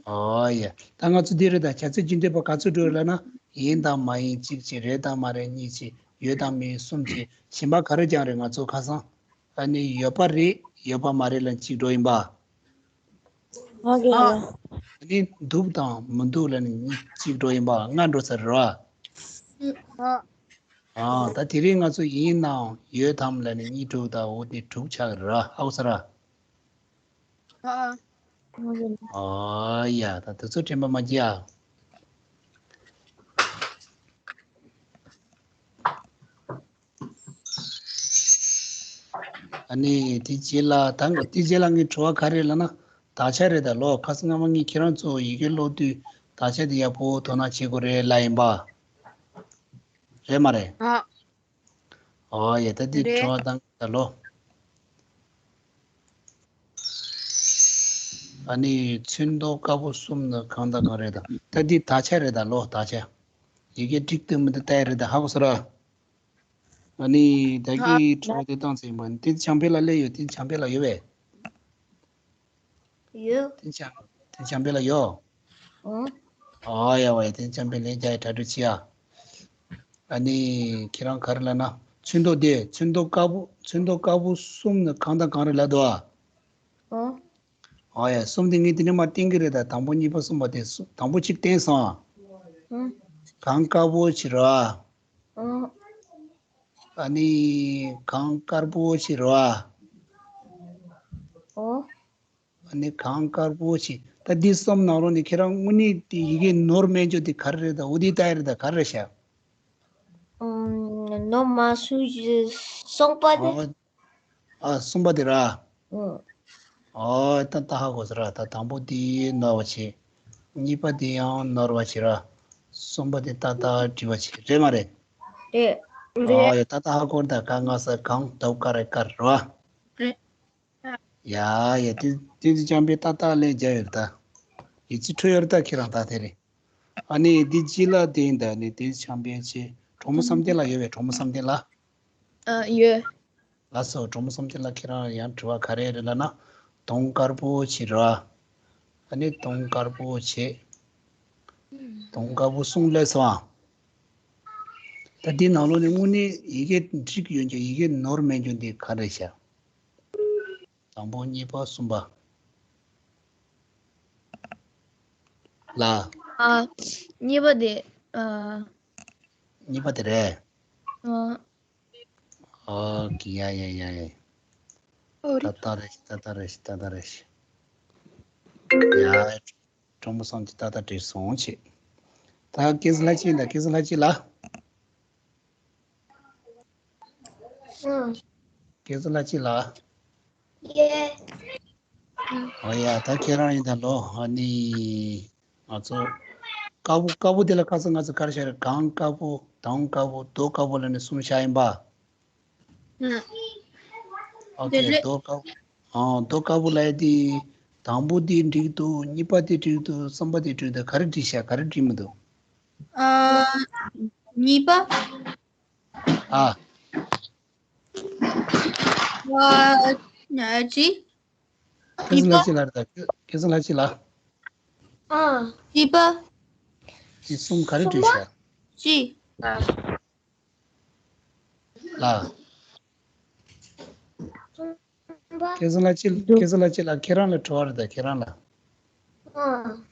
ཨོ་ཡ། ད་ང་ཚོ་འདི་རེད། ད་བྱ་ཚིག་རྒྱུན་མཐུད་པ་ག་ཚོད་འགྲོ་ཡོད་ལབ་ན། ཡིན་དང་མ་ཡིན་གཅིག་བྱས། རེད་དང་མ་རེད་གཉིས་བྱས། ཡོད་དང་མེད་གསུམ་བྱས། གཞན་པ་ག་རེ་སྦྱངས་རེད། ང་ཚོ་ཁ་སང་། ཨ་ནི་ཡོད་པ་རེད། ཡོད་པ་མ་རེད་ལབ་གཅིག་འགྲོ་ཡིན་པ། ཨོ་ཁེ། ཨ། ཨ་ནི་འདུག་དང་མི་འདུག་ལབ་ནི་གཉིས་གཅིག་འགྲོ་ཡིན་པ། ལྔ་འགྲོ་ཚར་རེད་བ། ཨ། ཨ། ད་དེ་རིང་ང་ཚོ་ཡིན་ནའང་ཡོད་དམ་ལབ་ནི་གཉིས་དྲུག་དང་། འོ་དེ་དྲུག་ཆགས་རེད་ར། ཧ་གོ་སོང་ར། ཨ། ཨོ་ཡ། ད་དེ་ཚོ་དྲན་པ་མ་བརྗེད་ཨ། ཨ་ནི་དེ་རྗེས་ལ་ད་དེ་རྗེས་ལ་ངའི་དྲི་བ་ག་རེ་ལབ་ན། དག་ཆ་རེད་ད་ལོ། ཁ་སང་སྔ་མ་ངས་ཁྱེད་རང་ཚོ་ཡི་གེ་ཀློག་དུས་དག་ཆ་དེ་ཡག་པོ་དོ་སྣང་བྱེད་དགོས་རེད་ལབ་ཡིན་པ། རེད་མ་རེད། ཨ། ཨོ་ཡ། ད་འདི་རེད། དྲི་བ་བཏང་ད་ལོ། ཨ་ནི་ཚོན་མདོག་དཀར་པོ་གསུམ་ནི་གང་དང་གང་རེད་ད། ད་འདི་དག་ཆ་རེད་ད་ལོ། དག་ཆ། ཡི་གེ་འགྲིག་འདུག་མི་འདུག་ལྟ་ཡ་རེད་ད། ཧ་གོ་སོང་ར། ཨ་ནི་ད་ཨ། གི་དྲི་བ་དེ་བཏང་ཚེ་ཡིན་པ། འདི་བྱང་པེ་ལ་སླེབས་ཡོད། འདི་བྱང་པེ་ལ་ཡོད་པས། ཡོད། དེ་འཇམ་དེ་འཇམ་དཔལ་ལ་ཡོད། ཨོ། ཨོ་ཡ་ཝེ། དེ་འཇམ་དཔལ་ལན་རྒྱག་ཡ་གྲ་སྒྲིག་བྱེད་ཡ། ཨ་ནི་ཁྱེད་རང་ག་རེ་ལབ་ན། ཚོན་མདོག་དེ་ཚོན་མདོག་དཀར་པོ་ཚོན་མདོག་དཀར་པོ་གསུམ་ནི་གང་དང་གང་རེད་ལབ་འདུག་ཨ། ཨོ། ཨོ་ཡ། གསུམ་དེ་ངས་དེ་ནས་མར་བསྟན་གི་རེད་ད། དང་པོ་གཉིས་པ་གསུམ་པ་དེ་གསུམ། དང་པོ་གཅིག་བསྟན་སོང་ཨ། ཨོ། གངས་དཀར་པོ་ཆེ་ར། ཨོ། ཨ་ནི་གངས་དཀར་པོ་ཆེ་ར། ཨོ། ཨ་ནི་གངས་དཀར་པོ་ཆེ། ད་འདི་གསུམ་ནང་ལོགས་ནས་ཁྱེད་རང་དངོས་གནས་དེ་ཡི་གེ་ནོར་མེད་རྒྱུ་དེ་ག་རེ་རེད་ད། འོ་དེ་ལྟ་ཡ་རེད་ད། ག་རེ་རེད་ཤག་ཨམ། ནོར་མ་སོང་ཞེས་གསུངས་པ་དེ། ཨ། ཨ། གསུམ་པ་དེ་ར། ཨོ། ཨོ་ད་ད་ཧ་གོ་སོང་ར། ད་དང་པོ་དེ་ནོར་བ་ཆེ། གཉིས་པ་དེ་ཡང་ནོར་བ་ཆེ་ར། གསུམ་པ་དེ་ཏག་ཏག་འགྲིག་པ་ཆེ། རེད་མ་རེད། རེད། ཨོ་རེད། ཡ། ད་ད་ཧ་གོ་ད། ག་ང་ས་གངས། ད་དཀར་དཀར་ར། རེད། ཡ་ཡ། དེ་དེ་ཚོ་ཅང་པའི་ཏག་ཏག་ལས་རྒྱ་ཡོད་ད། ཡིད་ཆེས་འཕྲོད་ཡོད་ད་ཁྱེད་རང་ད་དེ་རེད། ཨ་ནི་འདི་ཅི་ལ་དེ་ཡིན་ད། ནི་དེ་ཅང་པའི་ཆེ། གྲོགས་མོ་བསམ་གཏན་ལགས་ཡོད་པས། གྲོགས་མོ་བསམ་གཏན་ལགས། ཨ་ཡོད། ལགས་སོ། གྲོགས་མོ་བསམ་གཏན་ལགས། ཁྱེད་རང་ཡང་དྲི་བ་ག་རེ་རེད་ལབ་ན། དོང་དཀར་པོ་ཆེ་ར། ཨ་ནི་དོང་དཀར་པོ་ཆེ། དོང་དཀར་པོ་གསུམ་ལས་སོང་ཨ། ད་འདི་ནང་ལོགས་ནས་དངོས་གནས་ཡི་གེ་འགྲིག་ཡོད་རྒྱུ། ཡི་གེ་ནོར་མེད་རྒྱུ་འདི་ག་རེ་ཤག་དང་པོ་གཉིས་པ་གསུམ་པ་ལ། ཨ། གཉིས་པ་དེ། ཨ། གཉིས་པ་དེ་རེད། ཨ། ཨོ་ཀེ། ཡ་ཡ་ཡ་ཡ། ཨོ་རེད། ཏག་ཏག་རེད། ཏག་ཏག་རེད། ཏག་ཏག་རེད། ཡ། གྲོགས་མོ་བསམ་གཏན་ཏག་ཏག་འགྲིག་སོང་ཆེ། ད་སྐལ་བཟང་ལྷ་སྐྱིད་ད། སྐལ་བཟང་ལྷ་སྐྱིད་ལགས། ཨང་། སྐལ་བཟང་ལྷ་སྐྱིད་ལགས། ཡེ། ཨོ་ཡ། ད་ཁྱེད་རང་ཡིན་ད་ལོ། ཨ་ནི་ང་ཚོ་དཀར་པོ་དཀར་པོ་དེ་ལ་ཁ་སང་ང་ཚོ་ག་རེ་བཤད་རེད། གངས་དཀར་པོ། དོང་དཀར་པོ། རྡོ་དཀར་པོ་ལབ་ནས་གསུམ་བཞག་ཡིན་པ། ཨ། ཨོ་ཁེ། རྡོ་དཀར་པོ། ཨ། རྡོ་དཀར་པོ་ལབ་ཡ་དེ་དང་པོ་དེ་འགྲིག་འདུག་གཉིས་པ་དེ་འགྲིག་འདུག་གསུམ་པ་དེ་འགྲིག་འདུག་ག་རེ་འགྲིག་ཤག་ག་རེ་འགྲིག་མི་འདུག་ཨ། གཉིས་པ། ཨ། ཨ། ཅི། སྐལ་བཟང་ལྷ་སྐྱིད་ལགས་རེད་ད། སྐལ་བཟང་ལྷ་སྐྱིད་ལགས། ཨ། གཉིས་པ། དེ་གསུམ་ག་རེ་འགྲིག་ཤག་གཅིག་ལ། སྐལ་བཟང་ལྷ་སྐྱིད། སྐལ་བཟང་ལྷ་སྐྱིད་ལགས། ཁྱེད་རང་ལ་དྲི་བ་རེད་ད། ཁྱེད་རང་ལ། ཨ།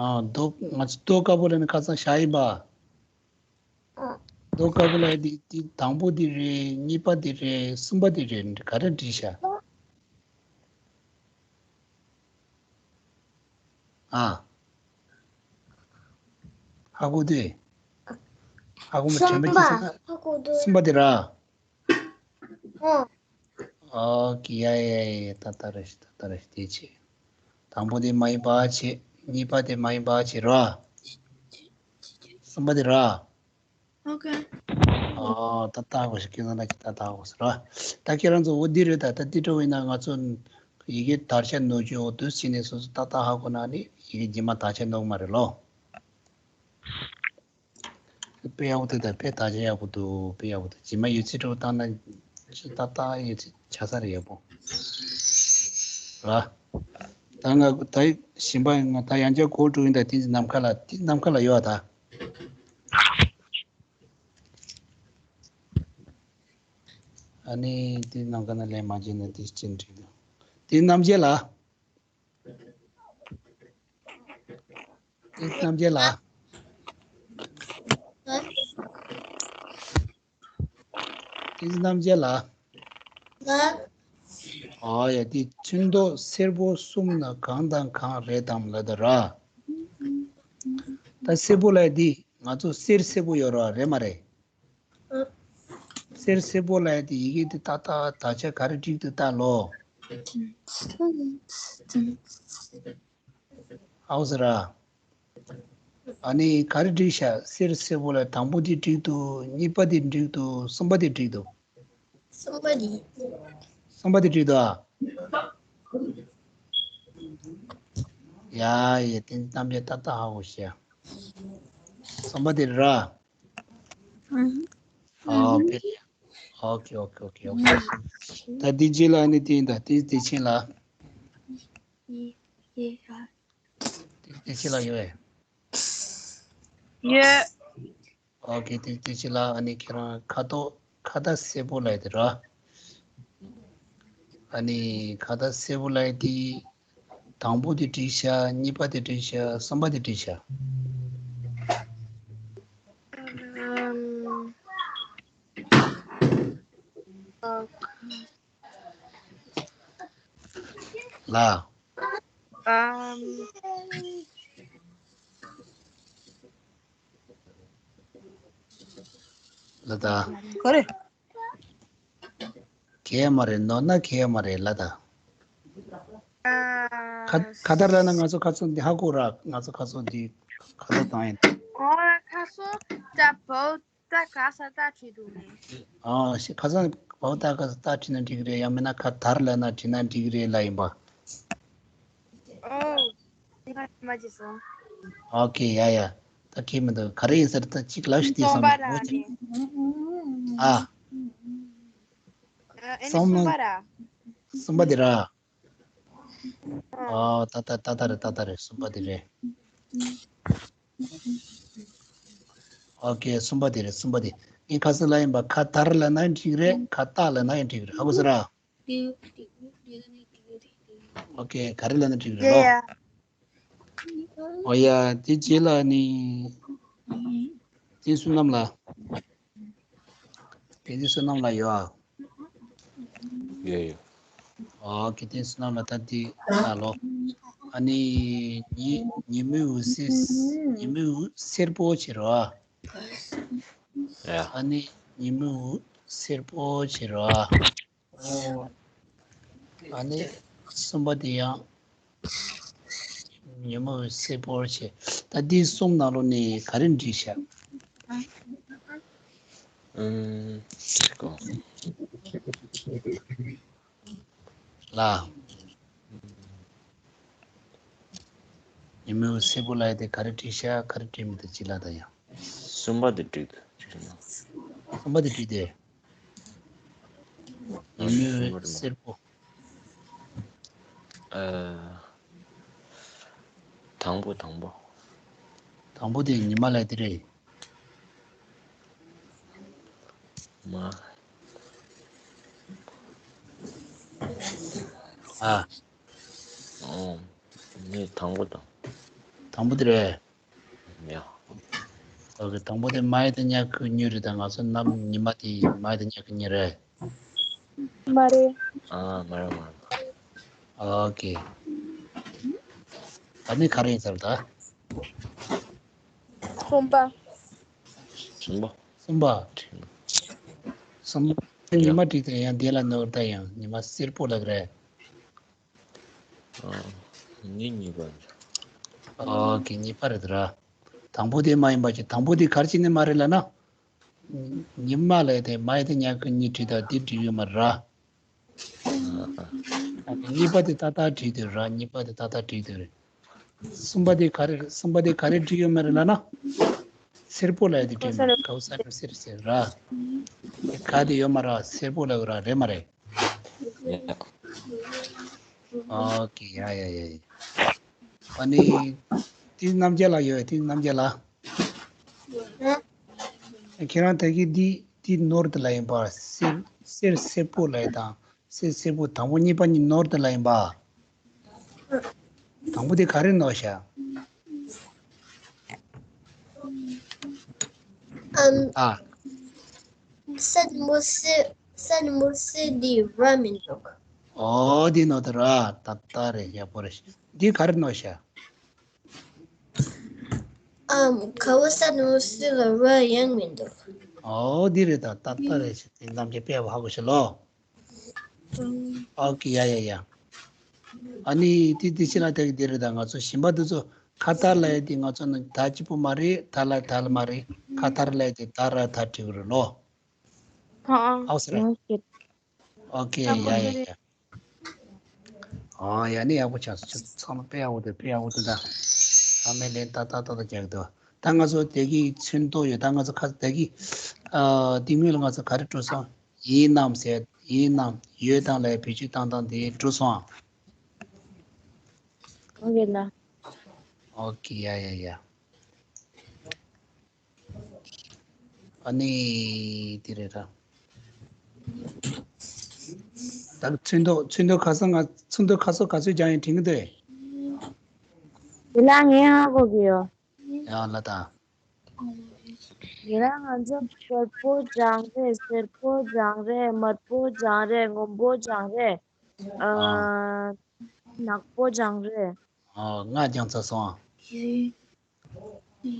ཨ། རྡོ་ང་ཚོ་རྡོ་དཀར་པོ་ལབ་ནས་ཁ་སང་བཞག་ཡིན་པ། རྡོ་དཀར་པོ་ལབ་ཡ་དེ་དེ་དང་པོ་དེ་རེད། གཉིས་པ་དེ་རེད། གསུམ་པ་དེ་རེད། ག་རེ་འགྲིག་ཤག་ཨ། ཧ་གོ་དུས། ཧ་གོ་མ། དྲན་པ་སྐྱེས་སོང་ན། གསུམ་པ་དེ་ར། ཨོ། ཨོ་ཀེ། ཡ་ཡ་ཡ། ཏག་ཏག་རེད། ཏག་ཏག་རེད། དེ་བྱས། དང་པོ་དེ་མ་ཡིན་པ་བྱས། གཉིས་པ་དེ་མ་ཡིན་པ་བྱས་ར། གསུམ་པ་དེ་ར། ཨོ་ཁེ། ཨོ། ཏག་ཏག་གོ་ཤི། སྐལ་བཟང་ལགས་ཀྱིས་ཏག་ཏག་གོ་ཤི་ར། ད་ཁྱེད་རང་ཚོ་འོ་འདི་རེད་ད། ད་འདི་འདྲ་བོ་ཡིན་ན་ང་ཚོ་ཡི་གེ་དར་ཆ་ནོར་རྒྱུ་འོ་དུས་ཕྱིན་ནས་སོ་སོ་ཏག་ཏག་ཧ་གོ་ན་ནི་ཡི་གེ་རྗེས་མ་དར་ཆ་ནོར་གི་མ་རེད་ལོ། དཔེ་ཡག་པོ་འདུག་ད། དཔེ་དག་ཆ་ཡག་པོ་འདུག་དཔེ་ཡག་པོ་འདུག་རྗེས་མ་ཡོད་ཚད་འགྲོ་བཏང་ན་ཅི་ཏག་ཏག་ཡོད་ཚད་ཆགས་ས་རེད། ཡག་པོ་ར། ད་ང་ད་གཞན་པ་ང་ད་ཡང་བསྐྱར་གོ་འགྲོ་ཡིན་ད། དེ་ནམ་མཁའ་ལ་དེ་ནམ་མཁའ་ལ་ཡོད་ད། ཨ་ནི་དེ་ནམ་མཁའ་ན་ལན་མ་བྱས་ན་དེ་ཅི་འགྲིག་དང་། དེ་རྣམ་རྒྱལ་ལགས། ཏིས་རྣམ་རྒྱལ་ལགས། ཏིས་རྣམ་རྒྱལ་ལགས། ལགས། ཨ་ཡ་དེ་ཚོན་མདོག་སེར་པོ་གསུམ་ནི་གང་དང་གང་རེད་དམ་ལབ་ད་ར། ད་སེར་པོ་ལབ་ཡ་དེ་ང་ཚོ་གསེར་སེར་པོ་ཡོད་ར་རེད་མ་རེད། གསེར་སེར་པོ་ལབ་ཡ་དེ་ཡི་གེ་དེ་ཏག་ཏག་དག་ཆ་ག་རེ་བྲིས་འདུག་ལྟ་ལོ། ཨའོ་ཟེར་ར། ཨ་ནི་ག་རེ་བྲིས་ཤག་གསེར་སེར་པོ་ལ་དང་པོ་དེ་བྲིས་འདུག་གཉིས་པ་དེ་བྲིས་འདུག་གསུམ་པ་དེ་བྲིས་འདུག་གསུམ་པ་དེ། གསུམ་པ་དེ་བྲིས་འདུག་ཨ། ཡ་ཡ་དེ་རྣམ་པའི་ཏག་ཏག་ཧ་གོ་ཤག་གསུམ་པ་དེ་ར། ཨོ་ཕེ། ཨོ་ཁེ་ཨོ་ཁེ་ཨོ་ཁེ་ཨོ་ཁེ། ད་འདི་རྗེས་ལ་ནི་དེ་ཡིན་ད་དེ་དེ་ཕྱིན་ལ། དེ་ཕྱིན་ལ་ཡོད། ཡོད། ཨོ་ཁེ་དེ་དེ་ཕྱིན་ལ་ཨ་ནི་ཁྱེད་རང་ཁ་དོག་ཁ་བཏགས་སེར་པོ་ལ་ཡོད་དེ་ར། ཨ་ནི་ཁ་བཏགས་སེར་པོ་ལ་ཡོད་དེ། དང་པོ་དེ་བྲིས་ཤག་གཉིས་པ་དེ་བྲིས་ཤག་གསུམ་པ་དེ་བྲིས་ཤག་ཨམ། ལ། ཨམ། ལ་ད། ག་རེ། གས་མ་རེད་ནོར་ན་གས་མ་རེད་ལ་ད། ཨ། ཁ་ཁ་དར་ལ་ན་ང་ཚོ་ཁ་ཚོ་འདི་ཧ་གོ་ར་ང་ཚོ་ཁ་ཚོ་འདི་ཁ་ཚོ་དང་ཡིན། ཨོ་ཁ་ཚོ་ད་བོ་ད་ག་ས་ད་བྲིས་འདུག་ནས། ཨ་ཤི་ཁ་ཚོ་བོ་ད་ག་ས་ད་བྲིས་ན་འགྲིག་རེད་ཡང་མིན་ན་ཁ་དར་ལ་ན་བྲིས་ན་འགྲིག་རེད་ལ་ཡིན་པ། ཨོ། དེ་ག་མ་བྱེད་སོང་། ཨོ་ཁེ་ཡ་ཡ། ད་ཁེ་མི་འདུག་ག་རེ་ཡིན་ཟེར་ད་གཅིག་ལབ་ཤིག་དེ་སོང་པ་ར་ནི། ཨ། ཨ་ནི་སོང་ན། གསུམ་པ་ར། གསུམ་པ་དེ་ར། ཨ། ཨོ་ད་ད་ད་ད་རེད་ད་ད་རེད་གསུམ་པ་དེ་རེད། ཨོ་ཁེ་གསུམ་པ་དེ་རེད་གསུམ་པ་དེ། ངས་ཁ་སང་ལབ་ཡིན་པ་ཁ་དར་ལབ་ན་འགྲིག་རེད་ཁ་བཏགས་ལབ་ན་ཡང་འགྲིག་རེད་ཧ་གོ་སོང་ར། ཨོ་ཁེ་ག་རེ་ལབ་ན་འགྲིག་རེད་ལོ། ཨོ་ཡ་དེ་རྗེས་ལ་ནི། དེ་བསོད་ནམས་ལ། དེ་དེ་བསོད་ནམས་ལ་ཡོད་ཨ། ཡོད་ཡོད། ཨོ་ཁེ་དེ་བསོད་ནམས་ལ་ད་དེ་ལ་ལོ། ཨ་ནི་ཉི་ཉི་མའི་འོད་ཟེར་ཉི་མའི་འོད་སེར་པོ་བྱེད་རོགས་ཨ། ཡ། ཨ་ནི་ཉི་མའི་འོད་སེར་པོ་བྱེད་རོགས་ཨ། ཨ་ནི་གསུམ་པ་དེ་ཡང་ཉི་མ་སེར་པོར་བྱེད། ད་འདི་གསུམ་ནང་ལོགས་ནས་ག་རེ་འགྲིག་ཤག་ཨུམ། ཅིག་གོ། ལ། ཉི་མ་སེར་པོ་ལ་ཡ་དེ་ག་རེ་འགྲིག་ཤག་ག་རེ་འགྲིག་མི་འདུག་ཅི་ལ་ད་ཡང་། གསུམ་པ་དེ་འགྲིག་འདུག་ཅི་ལ། གསུམ་པ་དེ་འགྲིག་སྟེ། ཉི་མའི་འོད་སེར་པོ། ཨ། དང་པོ་དང་པོ། དང་པོ་དེ་ཉི་མ་ལ་དེ་རེད། མ། ཨ། ཨོ། ངས་དང་པོ་དང་། དང་པོ་དེ་རེད། ཡ། ཨོ་ཁེ། དང་པོ་དེ་མ་ཡི་དེ་ཉག་གི་གཉིས་རེད་ད། ང་ཚོ་ནམ་ཉི་མ་དེ་མ་ཡི་དེ་ཉག་གི་གཉིས་རེད། མ་རེད། ཨ་མ་རེད་མ་རེད། ཨོ་ཁེ། ད་ནི་ག་རེ་ཡིན་ཟེར་ད། གསུམ་པ། གསུམ་པ། གསུམ་པ། གསུམ་པ་ཉི་མ་བྲིས་ཏེ་ཡང་དེ་ལ་ནོར་ད་ཡང་ཉི་མ་སེར་པོ་ལབ་རེད། ཨ། ནི་གཉིས་པ། ཨོ་ཁེ་གཉིས་པ་རེད་ར། དང་པོ་དེ་མ་ཡིན་པ་ཅིག་དང་པོ་དེ་ག་རེ་བྱས་ནས་མ་རེད་ལབ་ན། ཉི་མ་ལ་དེ་མ་ཡི་དེ་ཉག་གི་གཉིས་བྲིས་ད་དེ་འགྲིག་ཡོད་མ་རེད་ར། ཨ་ནི་གཉིས་པ་དེ་ཏག་ཏག་བྲིས་དེ་ར། གཉིས་པ་དེ་ཏག་ཏག་བྲིས་དེ་རེད། གསུམ་པ་དེ་ག་རེ་གསུམ་པ་དེ་ག་རེ་བྲིས་ཡོད་མ་རེད་ལབ་ན། སེར་པོ་ལ་དེ་བྲིས་མ་རེད། གའུ་སན་སེར་སེར་ར། དེ་ག་དེ་ཡོད་མ་རེད། སེར་པོ་ལ་ཡོད་ར་རེད་མ་རེད། ཨོ་ཁེ་ཡ་ཡ་ཡ་ཡ། ཨ་ནི། དེ་རྣམ་རྒྱལ་ལ་ཡོད་དེ་རྣམ་རྒྱལ་ལ། ཁྱེད་རང་ད་གི་འདི་འདི་ནོར་དེ་ལ་ཡིན་པ་སེར་སེར་སེར་པོ་ལ་ཡིན་དང་སེར་སེར་པོ་དང་པོ་གཉིས་པ་གཉིས་ནོར་དེ་ལ་ཡིན་པ། དང་པོ་དེ་ག་རེ་ནོར་ཤག་ཨམ། ཨ། སེར་མོ་སེར་སེར་མོ་སེར་འདི་ར་མི་འདུག་ཨོ་འདི་ནོ་ད་ར་ཏག་ཏག་རེད། ཡག་པོ་རེད། འདི་ག་རེ་ནོ་ཤ། ཨམ། ག་བ་ས་ནོ་སི་ལ་ར་ཡང་མི་འདུག་ཨོ་འདི་རེད། ད་ཏག་ཏག་རེད། དེ་རྣམས་ཀྱི་དཔེ་བ་ཧ་གོ་ཤེས་ལོ། ཨོ་ཀེ། ཡ་ཡ་ཡ། ཨ་ནི་དེ་དེ་ཕྱི་ལ་དེ་གི་དེ་རེད། ད་ང་ཚོ་ཞིམ་པ་དེ་ཚོ་ཁ་ཐར་ལ་ཡ་དེ་ང་ཚོ་ནི་ད་གཅིག་པོ་མ་རེད། ད་ལ་ད་ལ་མ་རེད། ཁ་ཐར་ལ་ཡ་དེ་ད་ར་ད་བྲིས་རེད་ལོ། ཨའོ་སི་ར། ཨོ་ཀེ། ཡ་ཡ་ཡ། ཨ་ཡ་ནི་ཡག་པོ་ཆགས་སོང་། ཚང་མ་དཔེ་ཡག་པོ་འདུག་དཔེ་ཡག་པོ་འདུག་ད་ཨ་མའི་ལན་ཏག་ཏག་ཏག་ཏག་རྒྱག་འདུག་ད་ང་ཚོ་དེ་གི་ཚོན་མདོག་ཡོད། ད་ང་ཚོ་ཁ་དེ་གི་ཨ་དེ་སྔོན་ལ་ང་ཚོ་ག་རེ་འགྲོ་སོང་། ཡིན་ནམ་ཟེར། ཡིན་ནམ། ཡོད་དང་ལ་བེད་སྤྱོད་བཏང་སྟངས་དེ་འགྲོ་སོང་། ཨོ་ཡོད་ན། ཨོ་ཀེ། ཡ་ཡ་ཡ། ཨ་ནི་དེ་རེད་ར། ད་ཚོན་མདོག་ཚོན་མདོག་ཁ་སང་ང་ཚོན་མདོག་ཁ་སང་ག་ཚོད་སྦྱངས་ཡིན་དྲན་གྱི་འདུག་དེ་ལ་ངས་ཧ་གོ་གི་ཡོད། ཡང་ལ་ད། དེ་ལ་ང་ཚོ་སེར་པོ་སྦྱངས་རེད། སེར་པོ་སྦྱངས་རེད། དམར་པོ་སྦྱངས་རེད། སྔོན་པོ་སྦྱངས་རེད། ཨ། ནག་པོ་སྦྱངས་རེད། ཨ། ལྔ་སྦྱངས་ཚར་སོང་།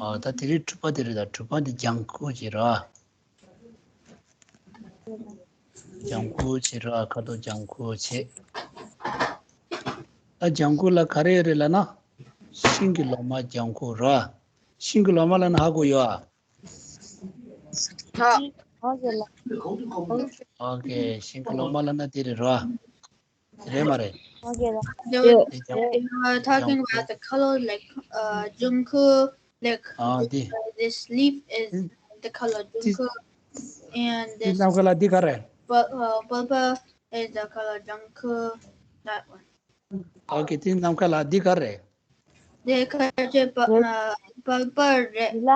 ཨ། ད་དེ་རིང་དྲུག་པ་དེ་རེད། ད་དྲུག་པ་འདི་ལྗང་ཁུ་བྱེད་ར། ལྗང་ཁུ་བྱེད་ར། ཁ་དོག་ལྗང་ཁུ་བྱེད། ད་ལྗང་ཁུ་ལ་ག་རེ་ཡོད་རེད་ལབ་ན། ཤིང་གི་ལོ་མ་ལྗང་ཁུ་ར། ཤིང་གི་ལོ་མ་ལབ་ན་ཧ་གོ་ཡོད་ཨ། ཨོ་ཀེ། ཤིང་གི་ལོ་མ་ལབ་ན་དེ་རེད་ར། རེད་མ་རེད། Okay, they were talking about the color, like, uh, ལྗང་ཁུ, like, ཨ་འདི། Uh, this leaf is the color ལྗང་ཁུ, and འདི་this ནམ་མཁའ་ལ་འདི་ག་རེད། Pur- uh, purple is the color ལྗང་ཁུ, that one. Okay, འདི་ནམ་མཁའ་ལ་འདི་ག་རེད། འདི་ཁ་ཆེ་པ- ཨ་པར་པར་རེད།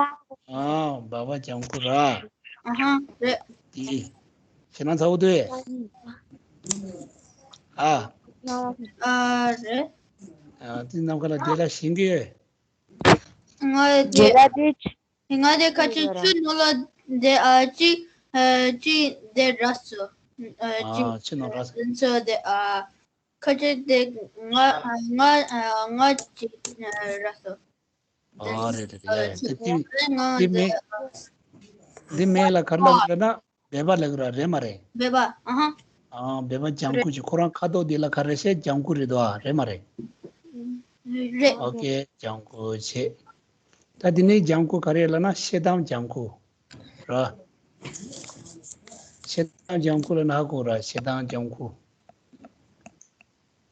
ཨ་འབའ་པ་ལྗང་ཁུ་ར། ཨ་ཧ་རེད། འདི་ཁྱེད་རང་ཚ་བོ་དུས། ཨ། ཨ་རེད། ཨ་འདི་ནམ་མཁའ་ལ་འདི་ལ་ཞིང་གི་ང་འདི་ང་འདི་ཁ་ཆེ་ཆུ་ནང་ལ་འདི་ཨ་ཅིག་ཨ་ཅིག་འདི་ར་སོ། ཨ་ཅིག་ཨ་ཆུ་ནང་ར་སོ། འདི་ཚོ་འདི་ཨ། ཁ་ཆེ་དེ་ང་ང་ང་ཅིག་ར་སོ། ཨ་རེད་རེད་རེད། དེ་དེ་དེ་མེ་དེ་མེ་ལ་ག་རེ་ལབ་ན་འབའ་པ་ལབ་ར། རེད་མ་རེད། འབའ་པ། ཨ་ཧ། ཨ་འབའ་པ་ལྗང་ཁུ་ཅིག་ཁོ་རང་ཁ་དོག་དེ་ལ་ག་རེ་བཤད། ལྗང་ཁུ་རེད་དོ། རེད་མ་རེད། རེད། ཨོ་ཀེ། ལྗང་ཁུ་བྱེད། ད་དེ་ནས་ལྗང་ཁུ་ག་རེ་ལབ་ན་ཤེལ་དམ་ལྗང་ཁུ། ར། ཤེལ་དམ་ལྗང་ཁུ་ལ་ན་གོ་ར། ཤེལ་དམ་ལྗང་ཁུ།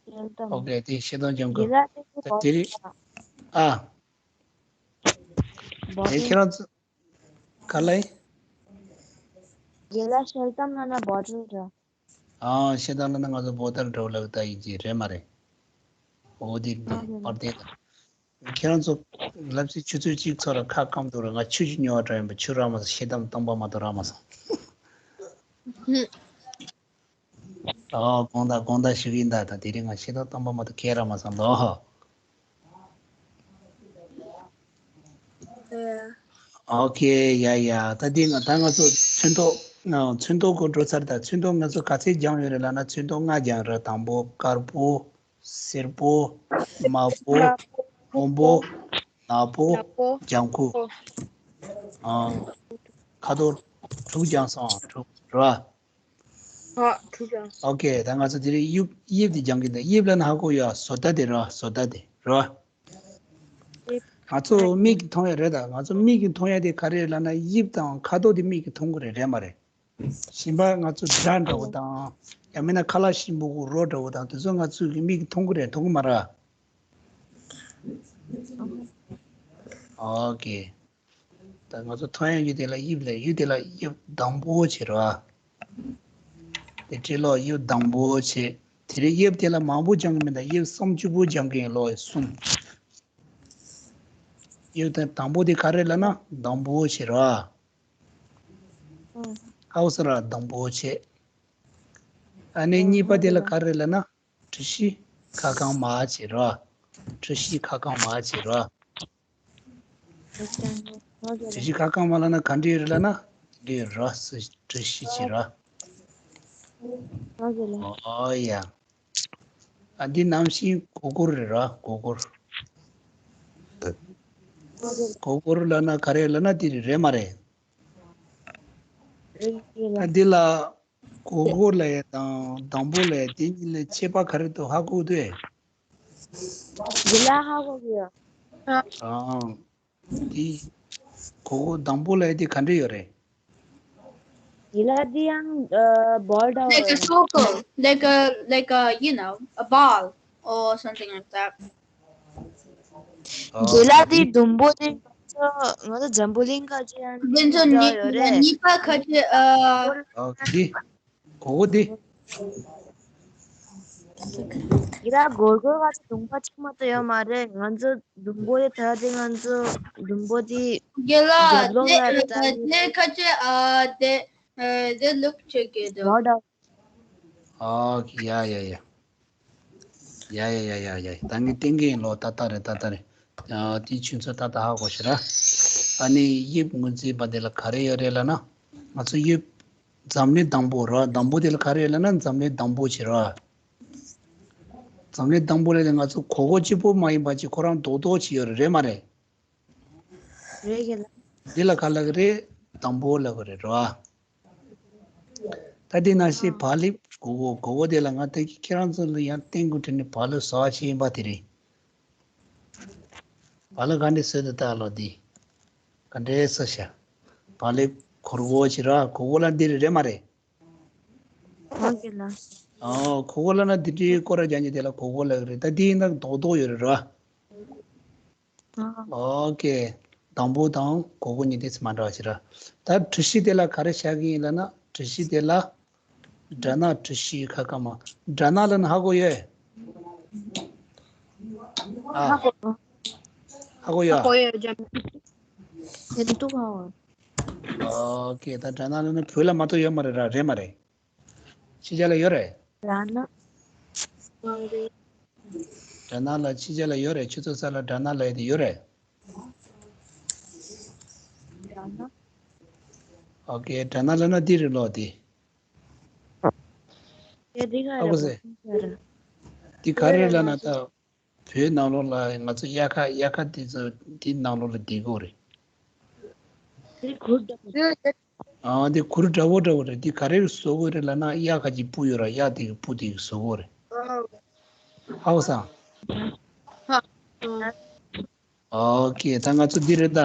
ཤེལ་དམ། ཨོ་ཀེ། དེ་ཤེལ་དམ་ལྗང་ཁུ། ད་དེ་རིང་ཨ། དེ་ཁྱེད་རང་ཚོ་ག་ལ་ཡིན། དེ་ལ་ཤེལ་དམ་ལ་ན་བོ་ཊལ་ར། ཨ་ཤེལ་དམ་ལ་ན་ང་ཚོ་བོ་ཊལ་འདྲ་བོ་ལབ་ད་ཡིན་གྱི་རེད་མ་རེད། འོ་དེ་ཨ་རེད། པར་དེ་ད། ཁྱེད་རང་ཚོ་ལབ་ཙི་ཆུ་ཚོད་གཅིག་ཚོ་ལ་ཁ་སྐམ་འདུག་ར། ང་ཆུ་ཅིག་ཉོ་བ་འགྲོ་ཡིན་པ། ཆུ་རག་མ་སོང་། ཤེལ་དམ་སྟོང་པ་མ་གཏོགས་རག་མ་སོང་། ཨོ་དགོངས་དག་དགོངས་དག་ཞུ་གི་ཡིན་ད། ད་དེ་རིང་ང་ཤེལ་དམ་སྟོང་པ་མ་གཏོགས་གང་ཡང་རག་མ་སོང་ལོ། ཨོ་ཁེ། ཡ་ཡ། ད་འདི་ང་ད་ང་ཚོ་ཚོན་མདོག་ཚོན་མདོག་གོ་འགྲོ་ཚར། ད་ཚོན་མདོག་ང་ཚོ་ག་ཚད་སྦྱངས་ཡོད་རེད་ལབ་ན། ཚོན་མདོག་ལྔ་སྦྱངས་རེད། དང་པོ་དཀར་པོ། སེར་པོ། དམར་པོ། སྔོན་པོ། ནག་པོ། ནག་པོ། ལྗང་ཁུ། ཨ། ཁ་དོག་དྲུག་སྦྱངས་སོང་། དྲུག་རེད་བ། ཨ། དྲུག་སྦྱངས། ཨོ་ཁེ། ད་ང་ཚོ་དེ་རིང་དབྱིབས་དབྱིབས་དེ་སྦྱང་གི་འདུག་དབྱིབས་ལབ་ན་ཧ་གོ་ཡོད། བཟོ་ལྟ་དེ་རེད་བ། བཟོ་ལྟ་དེ་རེད་བ། དབྱིབས། ང་ཚོ་མིག་གིས་མཐོང་ཡ་རེད། ད་ང་ཚོ་མིག་གིས་མཐོང་ཡ་དེ་ག་རེ་རེད་ལབ་ན། དབྱིབས་དང་ཁ་དོག་དེ་མིག་གིས་མཐོང་གི་རེད། རེད་མ་རེད། ཞིམ་པ་ང་ཚོ་སྒྲ་འདྲ་བོ་དང་། ཡང་མིན་ན་ཁ་ལག་ཞིམ་པོ་གི་རོ་འདྲ་བོ་དང་། དེ་ཚོ་ང་ཚོ་གི་མིག་གིས་མཐོང་གི་རེད། མཐོང་གི་མ་རེད། ཨོ་ཁེ། ད་ང་ཚོ་མཐོང་ཡ་ཡུལ་དེ་ལ་དབྱིབས་ལབ། ཡུལ་དེ་ལ་དབྱིབས་དང་པོ་བྱེད་རོ། དེ་སྤྲེལ་ལོ་དབྱིབས་དང་པོ་བྱེད། དེ་རིང་དབྱིབས་དེ་ལ་མང་པོ་སྦྱང་གི་མིན། ད་དབྱིབས་སུམ་ཅུ་པོ་སྦྱང་གི་ཡིན་ལོ། གསུམ། དབྱིབས་དེ་དང་པོ་དེ་ག་རེ་ལབ་ན་དང་པོ་བྱེད་རོ། ཨ། ཧའོ་སི་ར་དང་པོ་བྱེད། ཨ་ནི་གཉིས་པ་དེ་ལ་ག་རེ་ལབ་ན། གྲུ་བཞི་ཁ་གང་མ་བྱེད་རོ། གྲུ་བཞི་ཁ་གང་མ་བྱེད་རོ། གྲུ་བཞི་ཁ་གང་མ་ལབ་ན་ག་འདྲ་རེད་ལབ་ན། འདི་རོ་སི་གྲུ་བཞི་བྱེད་རོ། ཨོ་ཡ། ཨ་འདི་ནང་བཞིན་གོ་གོར་རེད་ར། གོ་གོར། གོ་གོར་ལབ་ན་ག་རེ་ལབ་ན་འདི་རེད་མ་རེད། ཨ་འདི་ལ་གོ་གོ་ལབ་ཡ་དང་དང་པོ་ལབ་ཡ་དེ་གཉིས་ལ་ཁྱད་པར་ག་རེ་འདུག་ཧ་གོ་འདུག་ཨེ། འདི་ལ་ཧ་གོ་གི་ཡོད། ཨང་། འདི་གོ་གོ་དང་པོ་ལབ་ཡ་དེ་ག་འདྲ་ཡོད་རེད། འདི་ལ་འདི་ཡང་ཨ་བོལ་འདྲ་བོ་Like a ཡོད་རེད། Circle, like a, like a, you know, a ball or something like that. ཨོ། འདི་ལ་འདི་ཟླུམ་པོ་དེ་ང་ཚོ་ང་ཚོ་འཛམ་བུ་གླིང་ཁ་ཅིག་ཡང་འདི་ཚོ་འདྲ་ཡོད་རེད། གཉིས་ཀ་ཁ་ཅིག་ཨ། ཨོ་འདི་གོ་གོ་འདི། འདི་ལ་སྒོར་སྒོར་ཁ་ཅིག་ཟླུམ་པ་གཅིག་མ་གཏོགས་ཡོད་མ་རེད། ང་ཚོ་ཟླུམ་པོ་དེ་ད་དེ་ང་ཚོ་ཟླུམ་པོ་དེ་རྒྱབ་ལོགས་ལ་རེད། ད་དེ་ཁ་ཅིག་ཨ་དེ་ཨ་དེ་ལུག་ཅིག་གི་འདུག་ཨོ་ཡ་ཡ་ཡ། ཡ་ཡ་ཡ་ཡ་ཡ། ད་ངས་བསྟན་གྱི་ཡིན་ལོ། ད་ལྟ་རེད། ད་ལྟ་རེད། ཨ་དེའི་ཆུ་ཚོད་ད་ལྟ་ཧ་གོ་ཤི་ར། ཨ་ནི་དབྱིབས་ངོས་འཛིན་པ་དེ་ལ་ག་རེ་ཡོད་རེད་ལབ་ན། ང་ཚོ་དབྱིབས། འཛམ་གླིང་དང་པོ་ར། དང་པོ་དེ་ལ་ག་རེ་ཡོད་ལབ་ན་འཛམ་གླིང་དང་པོ་ཅིག་ར། འཛམ་གླིང་དང་པོ་ལ་ང་ཚོ་གོ་གོ་གཅིག་པོ་མ་ཡིན་པ་ཅིག་ཁོ་རང་རྡོག་རྡོག་ཅིག་ཡོད་རེད། རེད་མ་རེད། རེད་གི་ལ། འདི་ལ་ག་ལབ་གི་རེད། དང་པོ་ལབ་གི་རེད་ར། ད་དེ་ནང་བཞིན་བག་ལེབ་གོ་གོ་གོ་གོ་དེ་ལ་ང་ད་ཁྱེད་རང་ཚོ་ལ་ཡང་བསྟན་དགོས་དྲན་ནས་བག་ལེབ་བཟོ་བ་ཞིག་ཡིན་པ་དེ་རེད། བག་ལེབ་ག་འདྲས་བཟོས་འདུག་ལྟ་ལོ་འདི། ག་འདྲས་བཟོས་ཤག་བག་ལེབ་གོར་གོ་ཅིག་ར། གོ་གོ་ལབ་འདི་རེད། རེད་མ་རེད། ཨོ་ཁེ་ལ། ཨོ་གོ་གོ་ལབ་ན་འདི་འདྲའི་སྐོར་ར་རྒྱག་མཁན་དེ་ལ་གོ་གོ་ལབ་གི་རེད། ད་འདི་ཡིན་ན་རྡོག་རྡོག་ཡོད་རེད་ར། ཨ། ཨོ་ཁེ། དང་པོ་དང་གོ་གོ་གཉིས་དེ་ཚོ་མ་འདྲ་བ་ཞིག་ར། ད་གྲུ་བཞི་དེ་ལ་ག་རེ་བཞག་གི་ཡིན་ལབ་ན། གྲུ་བཞི་དེ་ལ་སྦྲ་ནག་གྲུ་བཞི་ཁ་ཁ་མ། སྦྲ་ནག་ལབ་ན་ཧ་གོ་ཡོད། ཨ། ཧ་གོ་ཡོད། ཧ་གོ་ཡོད་ཀྱང་། དེ་འདུག་ཨ། ཨོ་ཁེ། ད་སྦྲ་ནག་ལབ་ན་བོད་ལ་མ་གཏོགས་ཡོད་མ་རེད་ར། རེད་མ་རེད། ཕྱི་རྒྱལ་ལ་ཡོད་རེད། སྦྲ་ནག་སྦྲ་ནག་ལ་ཕྱི་རྒྱལ་ལ་ཡོད་རེད། ཆུ་ཚོད་གསར་ལ་སྦྲ་ནག་ལབ་ཡ་དེ་ཡོད་རེད། སྦྲ་ནག་ཨོ་ཁེ། སྦྲ་ནག་ལབ་ན་འདི་རེད་ལོ་འདི། ཨ་ཁུ་སེ། འདི་ག་རེ་ལབ་ན་ད། བོད་ནང་ལོགས་ལ་ང་ཚོ་དབྱར་ཁ་དབྱར་ཁ་དེ་ཚོ་དེ་ནང་ལོགས་ལ་བསྡད་ཀྱི་ཡོད་རེད། དེ་གུར་འདྲ་པོ། ཨ་དེ་གུར་འདྲ་པོ་འདྲ་པོ་རེད། དེ་ག་རེ་བཟོ་དགོས་རེད་ལབ་ན། དབྱར་ཁ་གི་སྤུ་ཡོད་ར། དབྱར་དེ་གི་སྤུ་དེ་གི་བཟོ་དགོས་རེད། ཧ་གོ་སོང་། ཧ། ཨོ་ཁེ། ད་ང་ཚོ་འདི་རེད་ད།